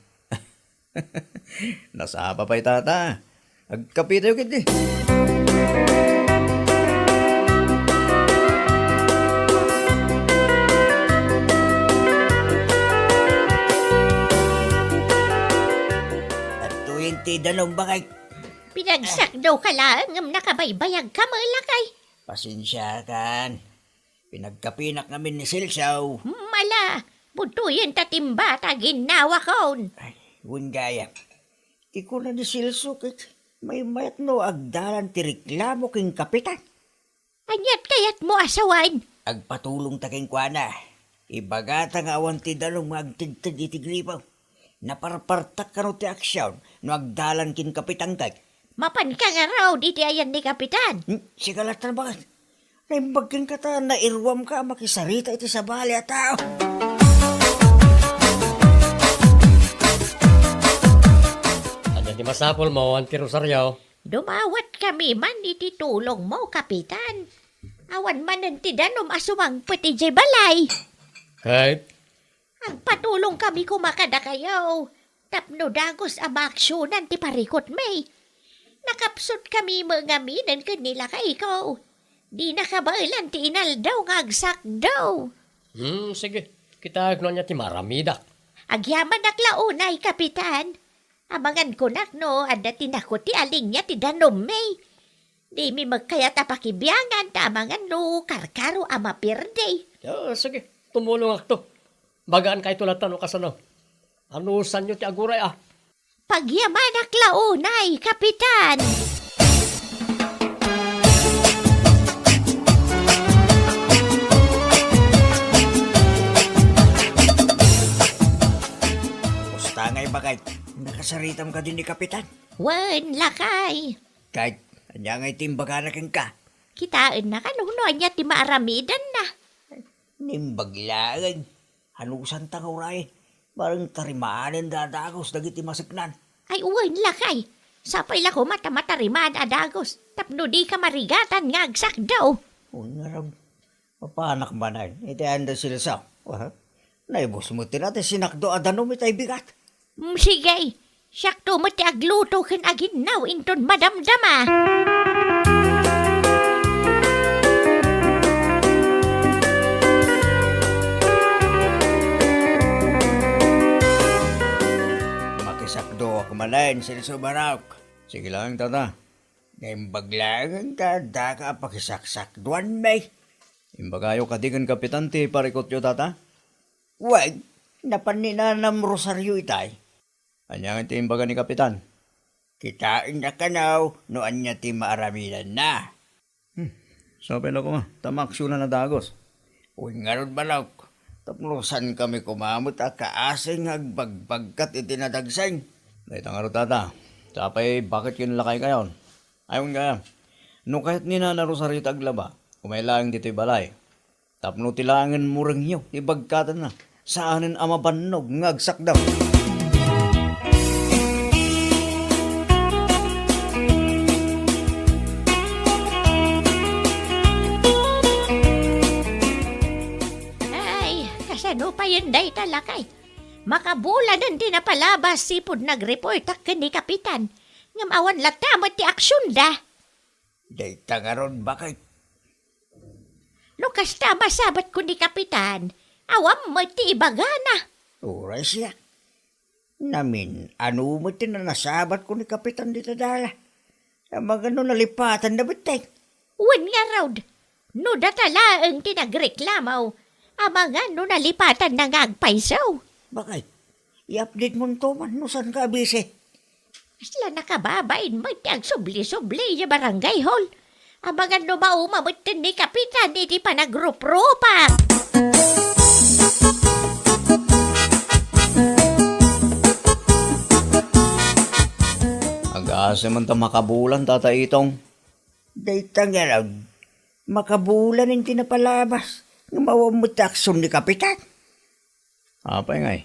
Nasapa pay, tata. Agkapitayo ketdi. Adtoyen ti danum, bakay. Pinagsakdoka laeng ngem nakabaybayagka met, lakay. Pasensiakan. Pinagkapinak ngamin ni Celso. Mala, budtoyen ta timba ta aginnawakon. Ay, wen gayam. Ti kuna ni Celso ket maymayat no agdalan ti reklamo ken Kapitan. Aniat kayatmo a sawen? Agpatulongta kenkuana. Ibagata nga awan ti danum nga agtedted iti gripo. Naparpartak kano ti aksion no agdalan ken Kapitan ket. Mapanka ngarud iti ayan ni Kapitan. Hmm, sika latta, bakit? Naimbag kenka ta nairuamka a makisarita iti sabali a tao. Ania ti masapulmo, Auntie Rosario? Dumawatkami man iti tulongmo, Kapitan. Awan manen ti danum a sumangpet idiay balay. Ket? Agpatulongkami koma kadakayo tapno dagus a maaksionan ti parikutmi. Nakapsutkami met ngaminen ken ni lakayko. Dina kabaelan ti inaldaw nga agsakdo. Hmm, sige. Kitaek no ania ti maaramidak. Agyamanak la unay, Kapitan. Amangan kunak no adda ti nakuti a linia ti danummi. Dimi met kayat a pakibiangan ta amangan no karkaro a maperdi. Ah, sige, tumulongakto. Bagankayto latta no kasano. Anusanyo ti aguray a? Pagyamanak la unay, Kapitan! Kumusta ngay, bakay? Nakasaritam kadi ni Kapitan? Wen, lakay. Ket, ania ngay ti imbagana kenka? Kitaennak no ania ti maaramidanna. Naimbag laeng. Anusanta nga uray? Bareng tarimanen da a dagus dagiti maseknan. Ay, wen, lakay. Sapay la koma ta matarimaan a dagus tapno dika marigatan nga agsakdo. Wen ngarud, mapanak manen iti ayan da Celso. Aha. Naibus met ti sinakdo a danum itay bigat. Mm, sige. Siakto met ti agluto ken aginnaw inton madamdama. Makisakdoak manen, Celso Barok. Sige laeng, tata. Naimbag laeng ta addaka a pakisaksakduanmi. Imbagayo kadi ken Kapitan ti parikutyo, tata? Wen, napan ni Nanam Rosario itay. Ania ngay ti imbaga ni Kapitan? Kitaennak kano no ania ti maaramidanna. Hmm. Sapay la koma ta maaksionan a dagus. Wen ngarud, Barok, tapno saankami koma met a kaasi nga agbagbagkat iti nadagseng. Dayta ngarud, tata. Sapay baket ken lakaykayon. Ay, wen gayam. No kayat ni Nana Rosario ti aglaba, umay laeng ditoy balay. Tapno ti laengen murengyo ti bagkatanna, saanen a mabannog nga agsakdaw. Ay, kasano payen dayta, lakay? Makabulanen ti napalabas sipud nagreportak ken ni Kapitan, ngem awan latta met ti aksionda. Dayta ngarud, baket. No kasta a masabatko ni Kapitan, awan met ti ibagana. Uray siak. Namin-ano met ti nasabatko ni Kapitan dita dala. Amangan no nalipatanna betteng. Wen ngarud, No data laeng ti nagreklamo, amangan no nalipatanna nga agpayso. Bakit? I-update monto man no saan ka abisi. Kasla nakababain met ti agsubli-subli idiay barangay hall. Amangan no mauma metten ni Kapitan iti panagrupropa. Agasem man ta makabulan, Tata Itong. Dayta ngarud, makabulan ti napalabas nga awan met ti aksyon ni Kapitan. Apay ngay?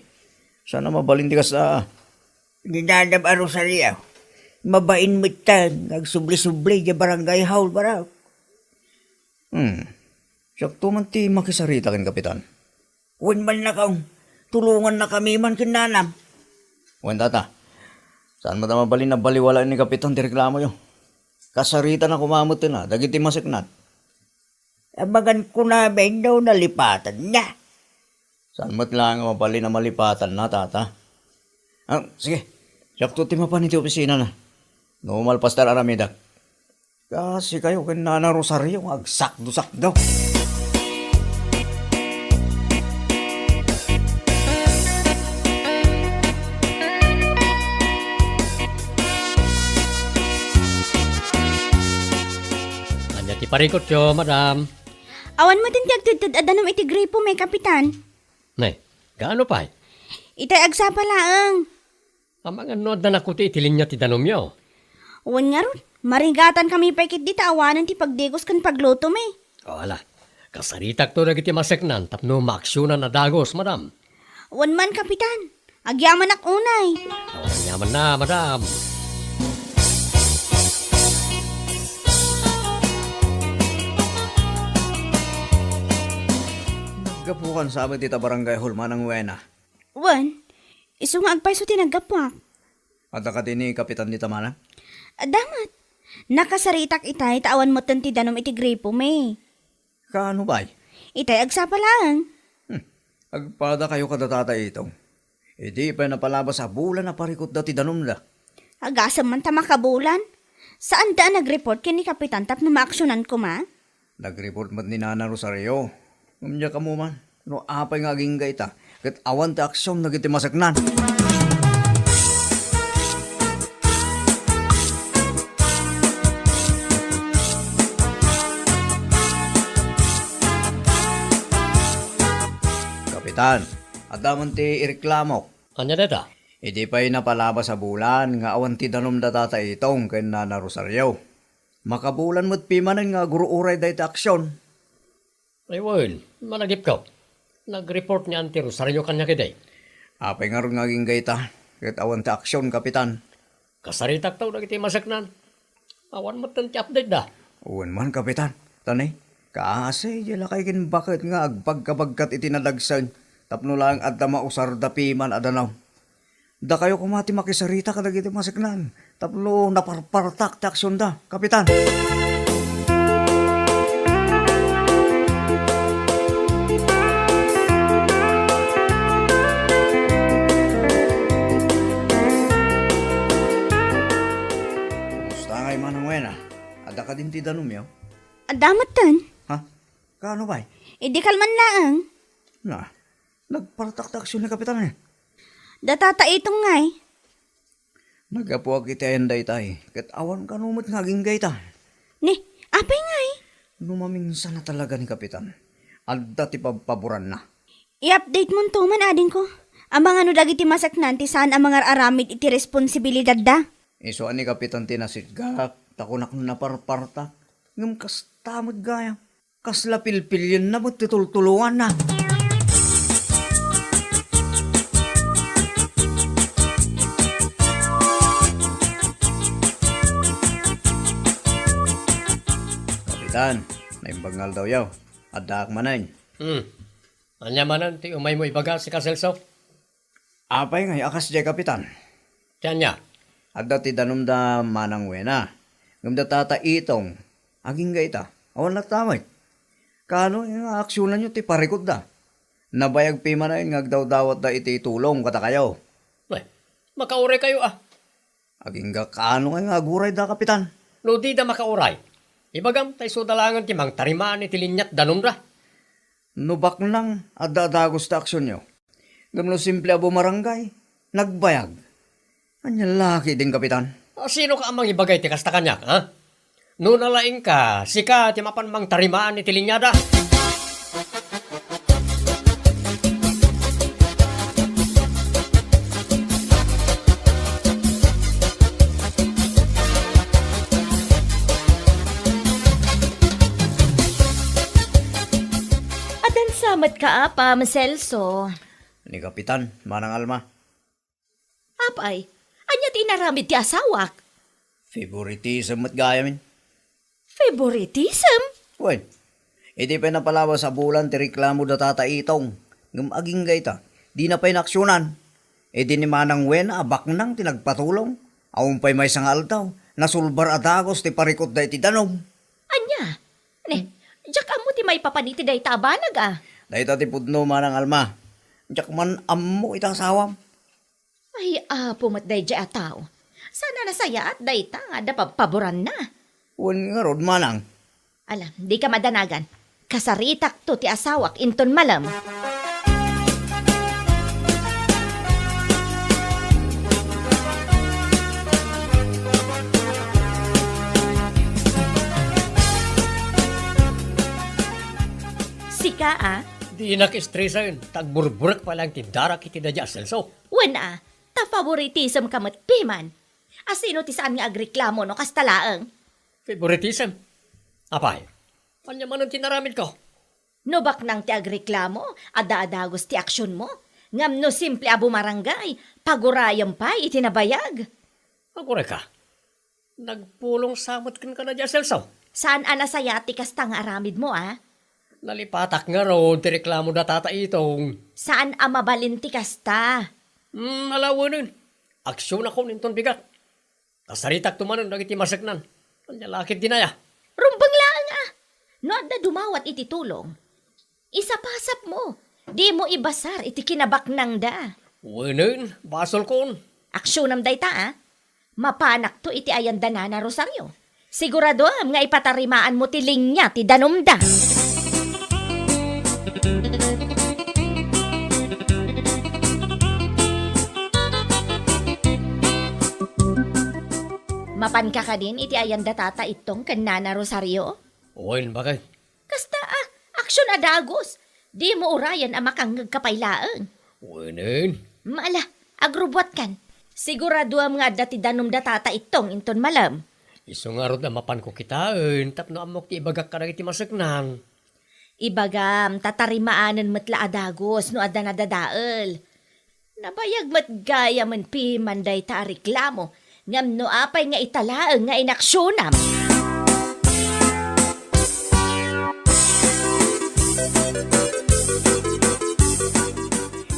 Saan a mabalin ti kasta? Ni Nanang Rosario, mabain met ta nga agsubli-subli idiay barangay hall, baro. Hmm. Siakto man ti makisarita ken Kapitan. Wen man, Nanang, tulongannakami man ken nanam. Wen, Tata. Saan met a mabalin a baliwalaen ni Kapitan ti reklamoyo? Kasaritanak koma metten a dagiti maseknan. Amangan kunamin no nalipatanna. Saan met laeng a mabalin a malipatanna, Tata? Ah, sige. Siakto ti mapan iti opisinana. No malpas ta ar-aramidek. Kasikayo ken Nana Rosario nga agsakdosakdo. Ania ti parikutyo, madam? Awan met ti agtedted a danum iti gripo mi, Kapitan. Nay, gaano pay? Itay agsapa laeng. Amangan no adda nakuti iti linia ti danumyo. Wen ngarud, marigatankami pay ketdi ta awanen ti pagdigos ken paglutomi. O, ala, kasaritakto dagiti maseknan tapno maaksionan a dagus, madam. Wen man, Kapitan. Agyamanak unay. Awan agyamanak, madam. Naggapukan sa amin dita barangay hall, Manang Wena. Wen, isu nga agpayso ti naggapuak. Adda kadi ni Kapitan dita, Manang? Adda met. Nakasaritak itay ta awan metten ti danum iti gripo mi. Kaano pay? Itay agsapa laeng. Hmm. Agpadakayo kada Tata Itong. Idi pay napalabas a bulan a parikutda ti danumda. Agasem man ta makabulan. Saanda a nag-report ken ni Kapitan tapno maaksionan koma? Nag-report met ni Nana Rosario. Ngem diak ammo man no apay nga agingga ita, ket awan ti aksion dagiti maseknan. Kapitan, adda man ti ireklamok. Ania dayta? Idi pay napalabas a bulan nga awan ti danum da Tata Itong ken Nana Rosario. Makabulan met pimanen nga agur-uray dayta aksion. Ay wen, managipko. Nag-report ni Auntie Rosario kaniak idi. Apay ngarud nga agingga ita, ket awan ti aksion, Kapitan? Kasaritakto dagiti maseknan. Awan metten ti update da. Wen man, Kapitan. Tani, kaasi, di lakay ken baket nga agbagbagkat iti nadagsen, tapno laeng adda mausarda piman a danum. Dakayo koma ti makisarita kadagiti maseknan tapno naparpartak ti aksionda, Kapitan. Kumusta ngay, Manang Wena? Adda kadin ti danumyo? Adda metten. Ha? Kaano pay? Idi kalman laeng. Na, nagpartak ti aksion ni Kapitan, eh. Da Tata Itong ngay. Naggapuak iti ayan daytay, ket awan kano met nga agingga ita. Ni, apay ngay? No maminsan a talaga ni Kapitan, adda ti pabpaboranna. I-update monto man, adingko. Amangan no dagiti maseknan ti saan a mangar-aramid iti responsibilidadda. Isu a ni Kapitan ti nasitgak, ta kunak naparpartak. Ngem kasta met gayam. Kasla pilpilienna met ti tultuloanna. Kapitan, naimbag nga aldawyo. Addaak manen. Hmm. Ania manen ti umaymo ibaga, Sika Celso? Apay ngay a kasdiay, Kapitan? Ti ania? Adda ti danum da Manang Wena. Ngem da Tata Itong, agingga ita. Awan latta met. Kaano nga aksionanyo ti parikutda? Nabayag pimanen nga agdawdawatda iti tulong kadakayo. Ay, makauraykayo, a. Agingga kaano ngay nga agurayda, Kapitan? No dida makauray, Ibagam ta isu da laengen ti mangtarimaan iti liniat danumda. No baknang, adda a dagus ti aksionyo. Ngem no simple a bumarangay, nagbayag. Ania la ketdin, Kapitan? A, sino ka a mangibagay ti kasta kaniak, ha? No nalaingka, sika ti mapan mangtarimaan iti liniada. Adda sa met ka, Apam Celso. Ni Kapitan, Manang Alma. Apay, ania ti inaramid ti asawak? Favoritism met gayamin. Favoritism? Wen, idi pay napalawas a bulan ti reklamo da Tata Itong, ngem agingga ita, dina pay naaksionan. Idi ni Manang Wena a baknang ti nagpatulong, awan pay maysa nga aldaw, nasulbar a dagus ti parikutda iti danum. Ania? Ne, diak ammo ti maipapan iti dayta a banag, a. Dayta ti pudno, Manang Alma. Diak man ammo ita asawam. Ay, apo met daydiay a tao. Saan a nasayaat dayta nga adda pabpaboranna. Wen ngarud, Manang. Ala, dika madanagan. Kasaritakto ti asawak inton malem. Sika, a? Dinak estresaen, ta agburburek pay laeng ti darak iti daydiay a Celso. Wen, a, ta favoritism ka met piman. A, sino ti saan nga agreklamo no kasta laeng? Favoritism? Apay, ania manen ti inaramidko? No baknang ti agreklamo, adda a dagus ti aksionmo. Ngem no simple a bumarangay, pagurayem pay iti nabayag. Agurayka? Nagpulong sa met kenka daydiay a Celso. Saan a nasayaat ti kasta nga aramidmo, a? Nalipatak ngarud ti reklamo da Tata Itong. Saan a mabalin ti kasta. Hmm, ala wenen. Aksionakon inton bigat. Kasaritakto manen dagiti maseknan. Ania la ketdin aya? Rumbeng laeng, a. No adda dumawat iti tulong, isapasapmo. Dimo ibasar iti kinabaknangda. Wenen, basolkon. Aksionam dayta, a. Mapanakto iti ayan da Nana Rosario. Siguradoam nga ipatarimaanmo ti linia ti danumda. Mapanka kadin iti ayan da Tata Itong ken Nana Rosario? Wen, bakay. Kasta a, aksion a dagus. Dimo urayen a makangngegka pay laeng. Wenen. Ala, agrubbuatkan. Siguradoam nga adda ti danum da Tata Itong inton malem. Isu ngarud a mapanko kitaen tapno ammok ti ibagak kadagiti maseknan. Ibagam, ta tarimaanen met la a dagus no adda nadadael. Nabayag met gayamen piman dayta a reklamo, ngem no apay nga ita laeng nga inaksionam?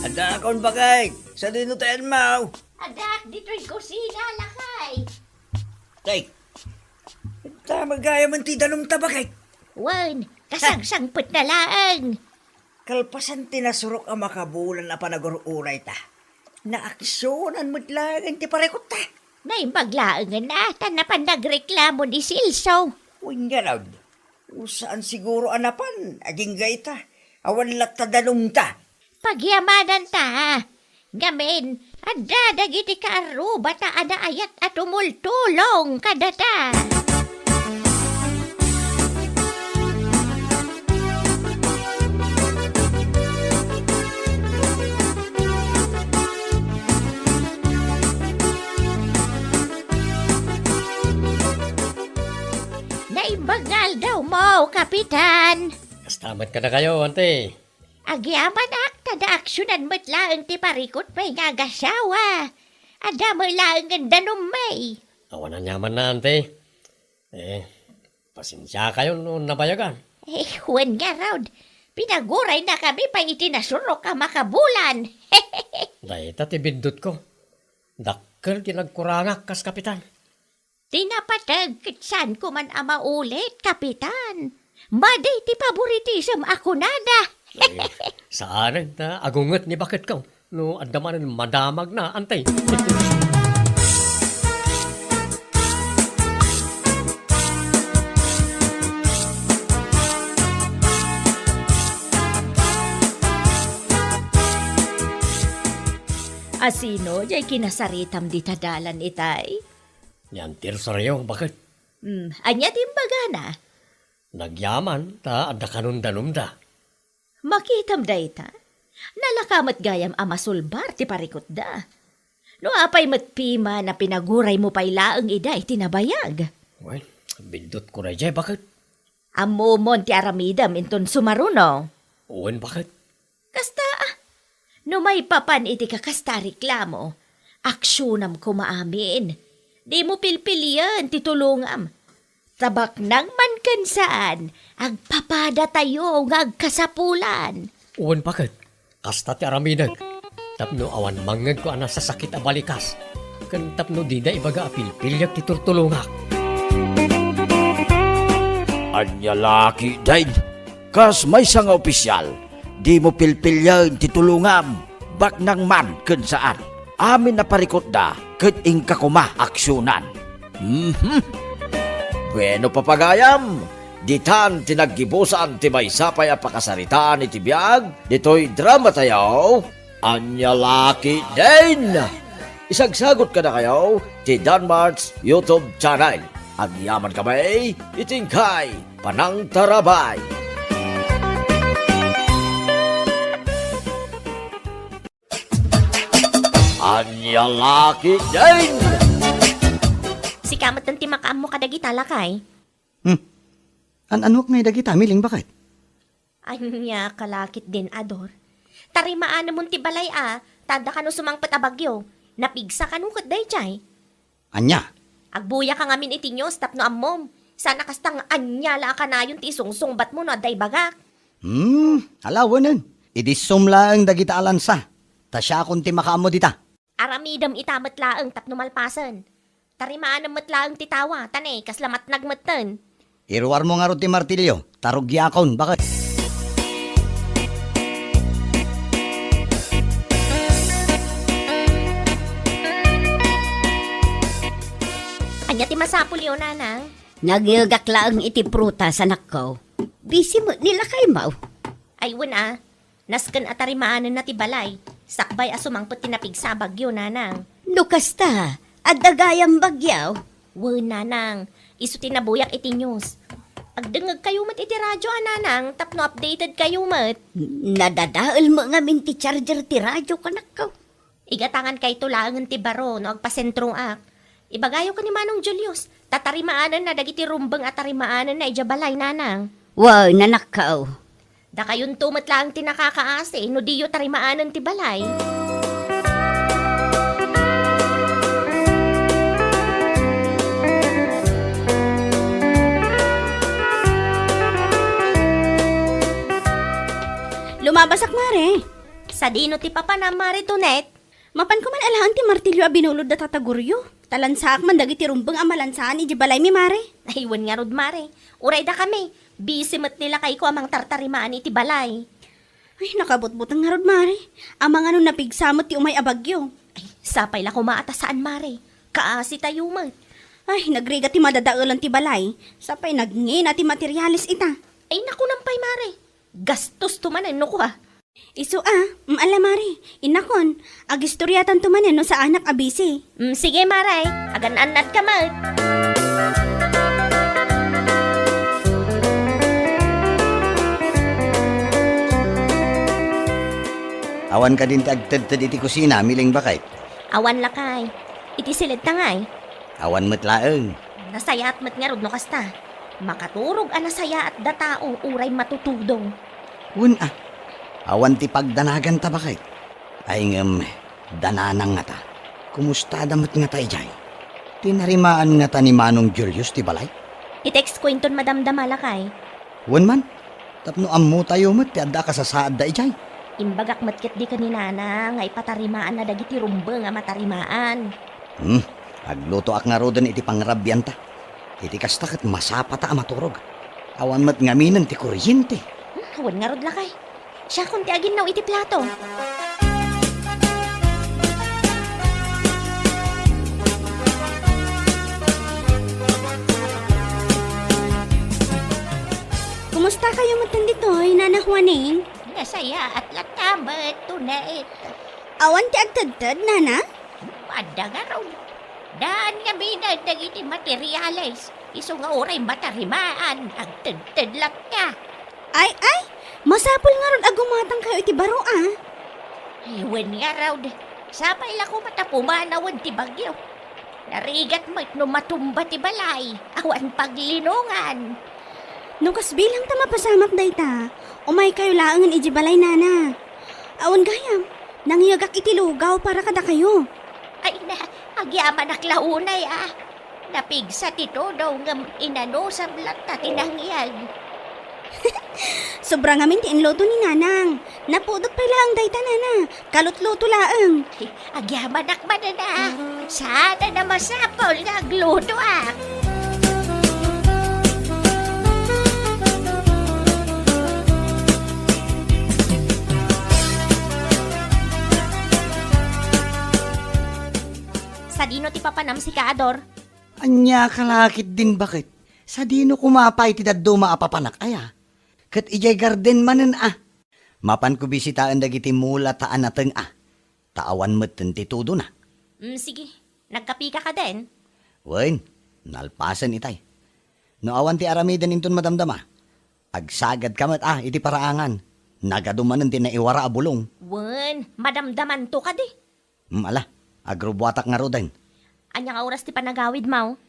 Adda akon bakay, sadino ti anmaw? Addak ditoy kusina, lakay. Tay, ta magayamen ti danumta, bakay. Wen, kasangsangpet na laeng. Kalpasan ti nasurok a makabulan a panagur-urayta, naaksionan met laengen ti parikutta. Naimbag laengen a, ta napan nagreklamo ni Silso. Wen ngarud, saan siguro a napan, agingga ita, awan latta danumta. Pagyamananta, ngamin, adda dagiti kaarrubata a naayat a tumultulong kadata. Naimbag nga aldawmo, Kapitan! Kasta met kadakayo, Ante. Agyamanak, ta naaksionan met laeng ti parikut pay nga agasawa. Adda met laengen danummi. Awan aniamanna, Ante. Eh, pasensiakayo no nabayagan. Eh, wen ngarud, pinaguraynakami pay iti nasurok a makabulan. Dayta ti biddutko. Dakkel ti nagkurangak kas kapitan. Ti napateg ket saanko man a maulit, Kapitan. Madi ti paboritisem a kunada. Eh, saanen ta agunget ni baketko. No adda manen madamagna, Ante. A sino jay kinasaritam dita dalan itay? Ni Auntie Rosario, baket. Hmm, ania ti imbagana? Nagyaman ta adda kanon danumda. Makitam dayta? Nalaka met gayam a masulbar ti parikutda. No apay met piman a pinaguraymo pay laeng ida iti nabayag? Wen, biddutko dayjay, baket. Ammomon ti aramidem inton sumaruno. Wen, baket. Kasta, ah. No maipapan iti kakasta a reklamo, aksionam koma amin. Dimo pilpilien ti tulongam. Ta baknang man ken saan, agpapadatayo nga agkasapulan. Wen, baket. Kasta ti aramidek. Tapno awan mangngegko a nasasakit a balikas. Ken tapno dida ibaga a pilpiliek ti turtulongak. Ania la ketdin? Kas maysa nga opisyal, dimo pilpilien ti tulongam, baknang man ken saan. Amin a parikutda ket inka koma aksionan. Mhm. Bueno, papagayam, ditan ti naggibusan ti maysa pay a pakasaritaan iti biag ditoy dramatayo. Ania la ketdin? Isagsagot kadakayo ti Danmart's YouTube channel. Agyaman kami iti inkay panangtarabay. Ania la ketdin? Sika met ti makaammo kadagita, lakay. Hmm. An-anuak ngay dagita, Miling, baket? Ania ka la ketdin, Ador? Tarimaanmon ti balay a, ta adda kano sumangpet a bagyo. Napigsa kano ket dayjay. Ania? Agbuyaka ngamin iti news tapno ammom. Saan a kasta nga ania la a kanayon ti isungsungbatmo no adda ibagak. Hmm, ala, wenen. Idissom laeng dagita a lansa. Ta siakon ti makaammo dita. Aramidem ita met laeng tapno malpasen. Tarimaanem met laeng ti tawa, ta ne, kasla matnag metten. Iruarmo ngarud ti martilyo, ta rugiakon, baket. Ania ti masapulyo, Nanang? Nagyegak laeng iti prutas, anakko. Busy met ni lakaymo. Ay, wen a. Nasken a tarimaanenna ti balay, sakbay a sumangpet ti napigsa a bagyo, Nanang. No kasta, adda gayam bagyo? Wen, Nanang. Isu ti nabuyak iti news. Agdengngegkayo met iti radio a, Nanang, tapno updatedkayo met. Nadadael met ngamin ti charger ti radio, kanakko. Igatangankayto laengen ti baro no agpasentroak. Ibagayo ken ni Manong Julius, ta tarimaanenna dagiti rumbeng a tarimaanenna idiay balay, Nanang. Wen, anakko. Dakayonto met laeng ti nakakaasi no diyo tarimaanen ti balay. Lumabasak, Mare. Sadino ti papanam, Mare Tonet? Mapanko man alaen ti martilyo a binulod da Tata Goryo, ta lansaak man dagiti rumbeng a malansaan idiay balaymi, Mare. Ay, wen ngarud, Mare. Uray dakami, busy met ni lakayko a mangtartarimaan iti balay. Ay, nakabutbuteng ngarud, Mare. Amangan no napigsa met ti umay a bagyo. Ay, sapay la koma a ta saan, Mare. Kaasitayo met. Ay, nagrigat ti madadaelan ti balay. Sapay nagngina ti materialis ita. Ay, nakunam pay, Mare. Gastosto manen no kua. Isu a, mm, ala, Mare, innakon, agistoryatanto manen no saanak a busy. Mm, sige, Mare, agan-annadka met. Awan kadin ti agtedted iti kusina, Miling, baket? Awan, lakay. Iti siled ta ngay? Awan met laeng. Nasayaat met ngarud no kasta. Makaturog a nasayaat da tao uray matutudong. Wen a, awan ti pagdanaganta, baket. Ay ngem, da Nanang ngata. Kumustada met ngata idiay? Tinarimaan ngata ni Manong Julius ti balay? I-textko inton madamdama, lakay. Wen man, tapno ammotayo met ti adda a kasasaadda idiay. Imbagak met ketdi ken ni Nanang nga ipatarimaanna dagiti rumbeng a matarimaan. Hmm, aglutoak ngaruden iti pangrabianta. Iti kasta ket masapata a maturog. Awan met ngaminen ti kuryente. Hmm, wen ngarud, lakay. Siakon ti aginnaw iti plato. Kumustakayo metten ditoy, Nana Juaning? Nasayaat latta met, Tonet. Awan ti agtedted, Nana? Adda ngarud. Daan ngamin dagiti materiales. Isu nga uray matarimaan, agtedted latta. Ay, ay! Masapul ngarud a gumatangkayo iti baro, a. Ay, wen ngarud. Sapay la koma ta pumanawen ti bagyo. Narigat met no matumba ti balay, awan paglinongan. No kasbilang ta mapasamak dayta, umaykayo laengen idiay balay, Nana. Awan gayam, nangyegak iti lugaw para kadakayo. Ay na, agyamanak la unay, a. Napigsa ti todo ngem inanusam latta ti nangyeg. Sobra ngamin ti inluto ni Nanang. Napudot pay laeng dayta, Nana. Kalutluto laeng. Agyamanak manen, a. Saan a masapul nga agluto, a. Sadino ti papanam, Sikador? Ania ka la ketdin baket? Sadino koma pay ti dadduma a papanak aya? Ket idiay garden manen, a. Mapanko bisitaen dagiti mula ta anateng, a. Ta awan metten ti tudona. Mm, sige. Nagkapika kadin? Wen, nalpasen itay. No awan ti aramiden inton madamdama, agsagadka met, a, iti paraangan. Nagadu manen ti naiwara a bulong. Wen, madamdamanto kadi. Mm, ala, agrubbuatak ngaruden. Ania nga oras ti panagawidmo?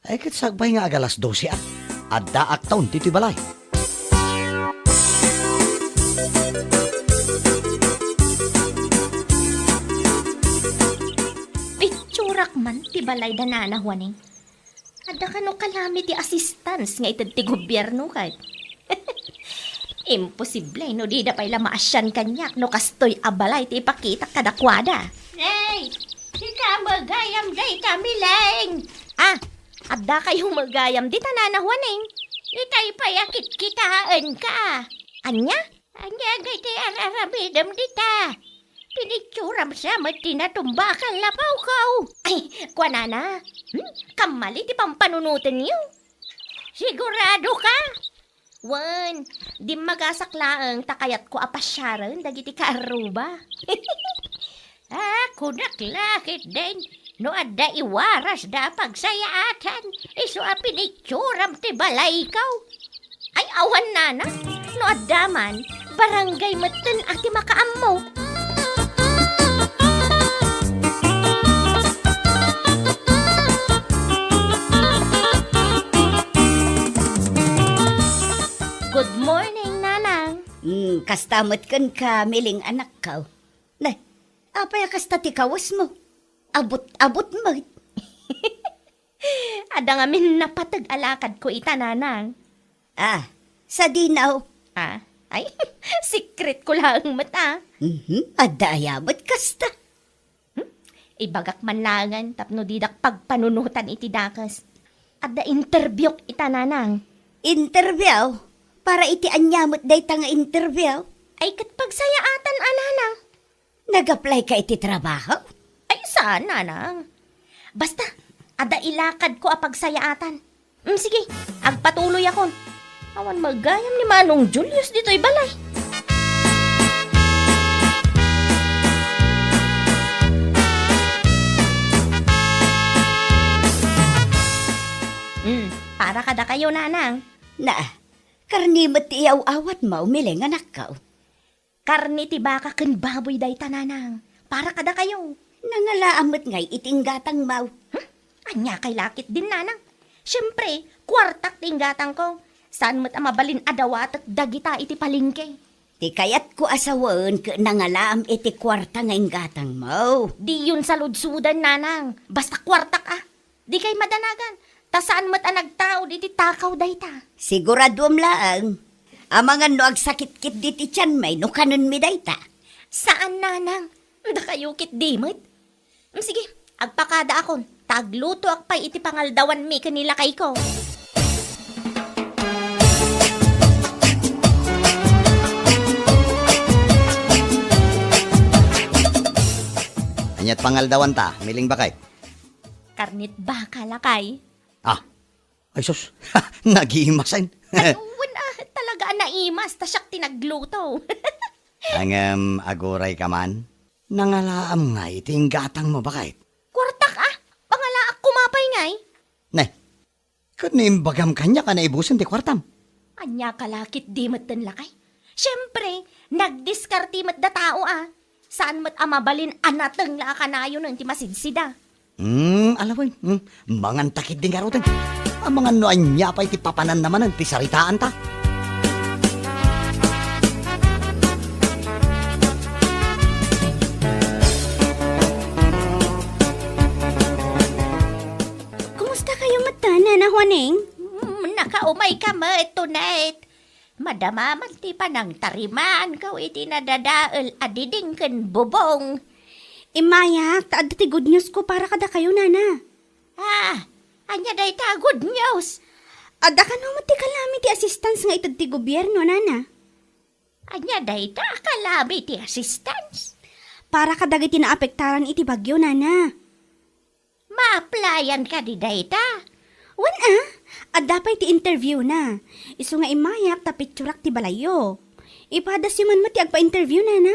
Ay, ket sakbay nga agalas dose, a. Addaakton ditoy balay. Pitsurak man ti balay da Nana Juaning. Adda kano kalami ti assistance nga ited ti gobierno, ket? Imposible no dida pay la maasian kaniak no kastoy a balay ti ipakitak kadakuada. Ay, sika met gayam dayta, Mileng. A, adda kayo met gayam dita, Nana Juaning? Itay pay a kitkitaenka. Ania? Ania ngay ti ar-aramidem dita? Pinitsuram sa met ti natumba a kallapawko. Ay, kuanana, hmm? Kammali ti pampanunotenyo. Sigurado ka? Wen, dimmagasak laeng ta kayatko a pasiaren dagiti kaarruba. A, kunak la ketdin, no adda iwarasda a pagsayaatan, isu a pinitsuram ti balayko. Ay, awan, Nana. No adda man, barangay metten a ti makaammo. Good morning, Nanang. Hmm, kasta met kenka, Mileng anakko. Nay, apay a kasta ti kawesmo? Abut-abut met. Adda ngamin napateg a lakadko ita, Nanang. A, sadino? A, ay, secret ko laeng met, a. Mhm, adda aya met kasta? Hmm? Ibagak man laengen tapno didak pagpanunotan iti dakes. Adda interviewk ita, Nanang. Interview? Para iti ania met dayta nga interview? Ay, ket pagsayaatan a, Nanang. Nag-apply ka iti trabaho? Ay, saan, Nanang. Basta, adda ilakadko a pagsayaatan. Mm, sige, agpatuloyakon. Awan met gayam ni Manong Julius ditoy balay. Mm, para kadakayo, Nanang. Na, karne met ti iyaw-awatmo, Mileng anakko. Karne ti baka ken baboy dayta, Nanang. Para kadakayo. Nangalaam met ngay iti inggatangmo. Hmm? Ania kay la ketdin, Nanang? Siempre, kuartak ti inggatangko. Saan met a mabalin a dawatek dagita iti palengke. Ti kayatko a sawen ket nangalaam iti kuarta nga inggatangmo. Diyon saludsoden, Nanang. Basta kuartak, a. Dikay madanagan, ta saan met a nagtaud iti takaw dayta. Siguraduem laeng. Amangan no agsakit ketdi ti tianmi no kanenmi dayta. Saan, Nanang. Dakayo ketdi met. Mm, sige, agpakadaakon, ta aglutoak pay iti pangaldawanmi ken ni lakayko. Aniat pangaldawanta, Mileng baket? Karnet baka, lakay. A, ay sus, nagimasen. Ay, wen, a, talaga a naimas, ta siak ti nagluto. Ngem, aguray ka man? Nangalaam ngay ti inggatangmo, baket? Kuartak, a? Pangalaak koma pay ngay? Ne, ket no imbagam kaniak a naibusen ti kuartam? Ania ka la ketdi metten, lakay? Siempre, nagdiskarte met da tao, a. Saan met a mabalin a nateng la a kanayonen ti masidsida. Hmm, ala wen, hmm, mangan ta ketdi ngaruden. Amangan no ania pay ti papananna manen ti saritaanta. Kumusta kayo met, Nana Juaning? Hmm, nakaumayka met, Tonet. Madama man ti panangtarimaanko iti nadadael a diding ken bubong. Immayak ta adda ti good news ko para kadakayo, Nana. Ah, ania dayta a good news? Adda kano met ti calamity assistance nga ited ti gobierno, Nana. Ania dayta a calamity assistance? Para kadagiti naapektaran iti bagyo, Nana. Ma-applyan kadi dayta? Wen a, adda pay ti interview na. Isu nga immayak ta picturak ti balayyo. Ipadasyo man met ti agpa-interview, Nana.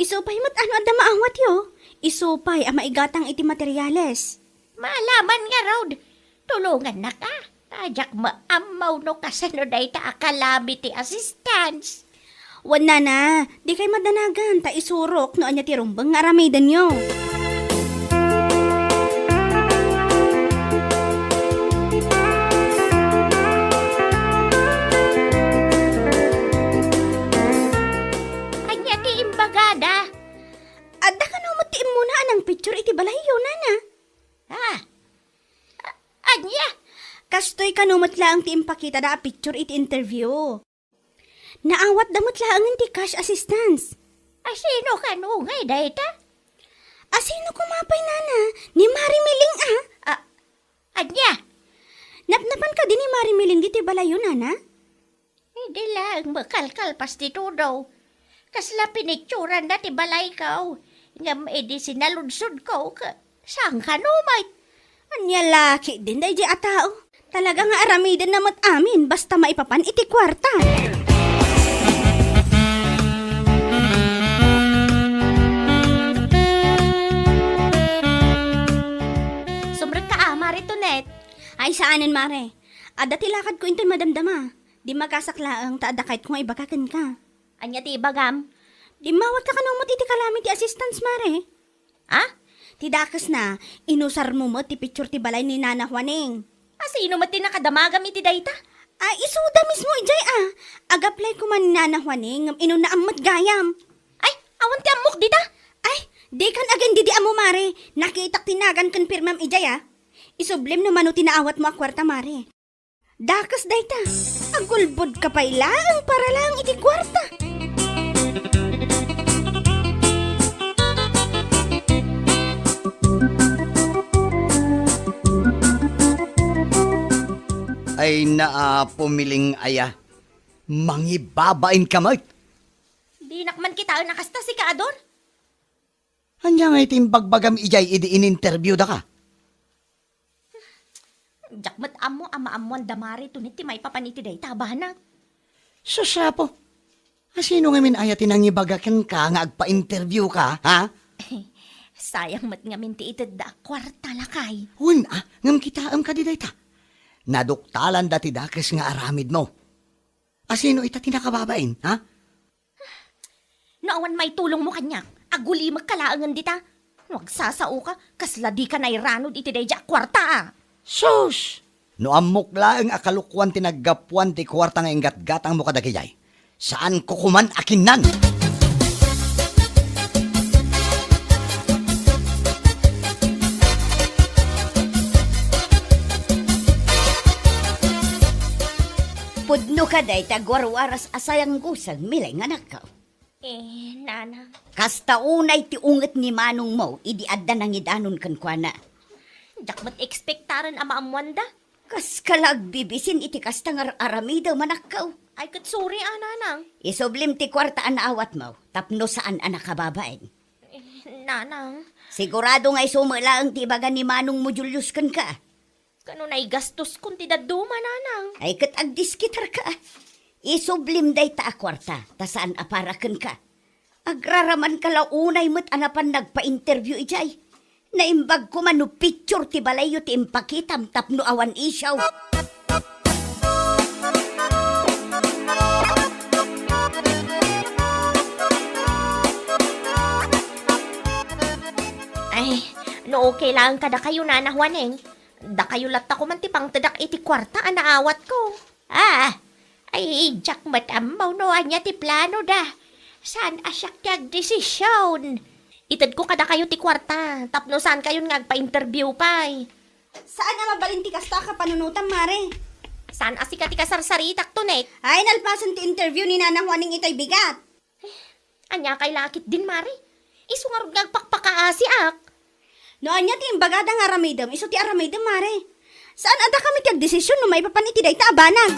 Isu pay met a no adda maawatyo. Isu pay a maigatang iti materiales. Maalaman ngarud, tulongannaka. Ta diak maammo no kasano dayta a calamity assistance. Wen, Nana, dikay madanagan ta isurok no ania ti rumbeng nga aramidenyo. Ania ti imbagada? Adda kano met ti immuna a nangpicture iti balayyo, Nana? Ah, a-, ania? Kastoy kano met laeng ti impakitada a picture iti interview. Naawatda met laengen ti cash assistance. Asino kano ngay dayta? Asino koma pay, Nana? Ni Mari Miling, a? A-, ania? Napnapan kadi ni Mari Miling ditoy balayyo, Nana? Idi laeng makalkalpas ti tudo, kasla pinicturanna ti balayko, ngem idi sinaludsodko, ke-, saan kano met? Ania la ketdin daydiay a tao? Talaga nga aramidenna met amin basta maipapan iti kuarta. Sumrekka a, Mare Tonet. Ay, saanen, Mare. Adda ti lakadko intoy madamdama. Dimmagasak laeng ta adda kayatko nga ibaga kenka. Ania ti ibagam? Dimmawatka kano met iti calamity assistance, Mare? A? Ti dakesna, inusarmo met ti picture ti balay ni Nana Juaning. Asino met ti nakadamagam iti dayta? A, isuda mismo idiay a. Ag-apply koma ni Nana Juaning ngem inunaam met gayam. Ay, awan ti ammok dita? Ay, dikan agin didi ammo, Mare. Nakitak ti nagan ken pirmam idiay a. Isublim no mano ti naawatmo a kuarta, Mare. Dakes dayta, agulbodka pay laeng para laeng iti kuarta. Ay, naa, pumiling aya. Mangibabain ka met. Dinak man kitaen a kasta, sika, Ador. Ania ngay ti imbagbagam idiay idi in-interview daka? Diak met ammo a maammoan da Mare Tonet ti maipapan iti dayta a banag. Sus, Apo! Asino ngamin aya ti nangibaga kenka nga agpa-interview ka, ha? Sayang met ngamin ti itedda a kuarta, lakay. Wen a, ngem kitaem kadi dayta? Naduktalanda ti dakes nga aramidmo. Asino ita ti nakababain, ha? No awan maitulongmo kaniak, agulimekka laengen dita. No agsasaoka, kasla dika nairanud iti daydiay a kuarta a. Sus! No ammok laeng a kalokuan ti naggapuan ti kuarta nga inggatgatangmo kadagijay, saanko koman a kinnan! Pudno ka dayta agwarwaras a sayangguseng, milay nga anakko. Eh, nanang. Kasta unay ti unget ni manongmo idi adda nangidanon kenkuana. Diak met ekspektaren a maammoanda. Kaska la agbibisin iti kasta nga ar-aramidem, anakko. Ay, ket sorry a, nanang. Isublim ti kuarta a naawatmo tapno saan a nakababain. Eh, nanang. Sigurado nga isu met laeng ti ibaga ni manongmo Julius kenka. Kano naigastoskon ti dadduma, nanang? Ay, ket agdiskitarka. Isublim dayta a kuarta, ta saan a para kenka. Agraramanka la unay met a napan nagpa-interview idiay. Naimbag koma no picture ti balayyo ti impakitam tapno awan issue. Ay, no okay laeng kadakayo, Nana Juaning, dakayo latta koma ti pangtedak iti kuarta a naawatko. Ah, ay, diak met ammo no ania ti planoda. Saan a siak ti agdesisyon. Itedko kadakayo ti kuarta, tapno saankayon nga agpa-interview pay. Saan a mabalin ti kasta a kapanunotam, Mare. Saan a sika ti kasarsaritak, Tonet. Ay, nalpasen ti interview ni Nana Juaning itay bigat. Ania kay lakit din, Mare? Isu ngarud nga agpakpakaasiak. No ania ti imbagada nga aramidem, isu ti aramidem, Mare. Saan a dakami ti agdesisyon no maipapan iti dayta a banag.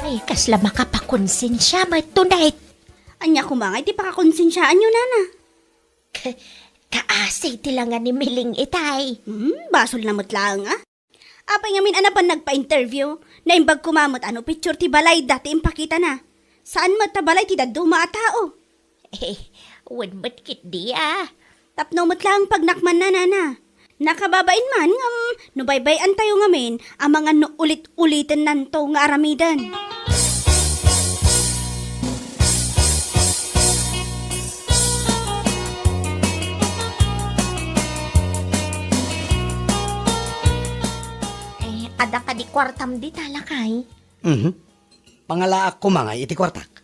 Ay, kasla makapakonsensia met, Tonet. Ania koma nga iti pakakonsensiaanyo, Nana? K-, kaasi ti langa ni Miling itay. Hmm, basolna met laeng, a. Apay ngamin a napan nagpa-interview? Naimbag koma met a no picture ti balayda ti impakitana. Saan met ta balay ti dadduma a tao. Eh, wen met ketdi, a. Tapno met laeng pagnakmanna, Nana. Nakababain man ngem no baybay-antayo ngamin, amangan no ulit-ulitennanto nga aramiden. Eh, adda kadi kuartam dita, lakay? Mhm. Pangalaak koma ngay iti kuartak.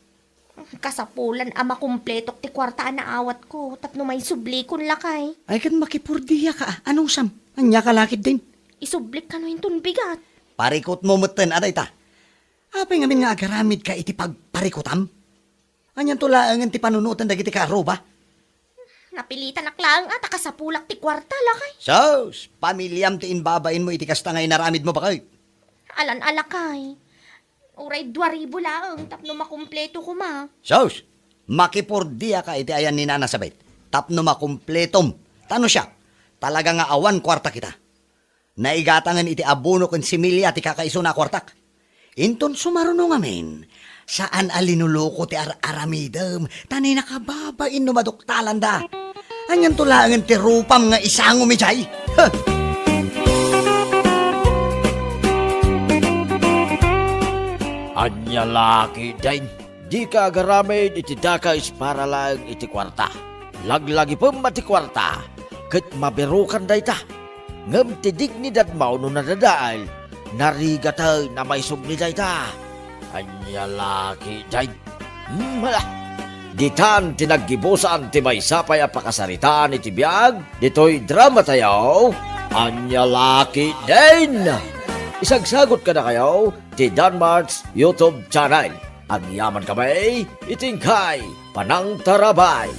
Kasapulan a makumpletok ti kuarta a naawatko tapno maisublikon, lakay. Ay, ket makipordiaka, a. Anusam? Ania ka lakit din? Isublik kano inton bigat. Parikutmo metten a dayta. Apay ngamin nga agaramidka iti pagparikutam? Anianto laengen ti panunoten dagiti kaaruba? Napilitanak laeng a ta kasapulak ti kuarta, lakay. Sus! Pamiliam ti imbabainmo iti kasta nga inaramidmo, baket. Alan a, lakay. Uray dua ribu laeng tapno makumpleto koma. Sus! Makipordiaka iti ayan ni Nana Sabet tapno makumpletom. Ta no siak, talaga nga awan kuarta kita. Naigatangen iti abono ken similya ti kakaisuna a kuartak. Inton sumaruno ngamin, saan a linuluko ti ar-aramidem, ta ni nakababain no maduktalanda. Anianto laengen ti rupam nga isangom idiay? Huh! Ania lakit din? Dika agaramid iti dakes para laeng iti kuarta. Laglagipem a ti kuarta, ket mabirokan dayta. Ngem ti dignidadmo no nadadael, narigaten a maisubli dayta. Ania lakit din? Hmm, hala. Ditan ti naggibusan ti maysa pay a pakasaritaan iti biag ditoy dramatayo. Ania lakit din? Isagsagot kadakayo ti Danmart's YouTube channel. Agyaman kami iti inkay panangtarabay.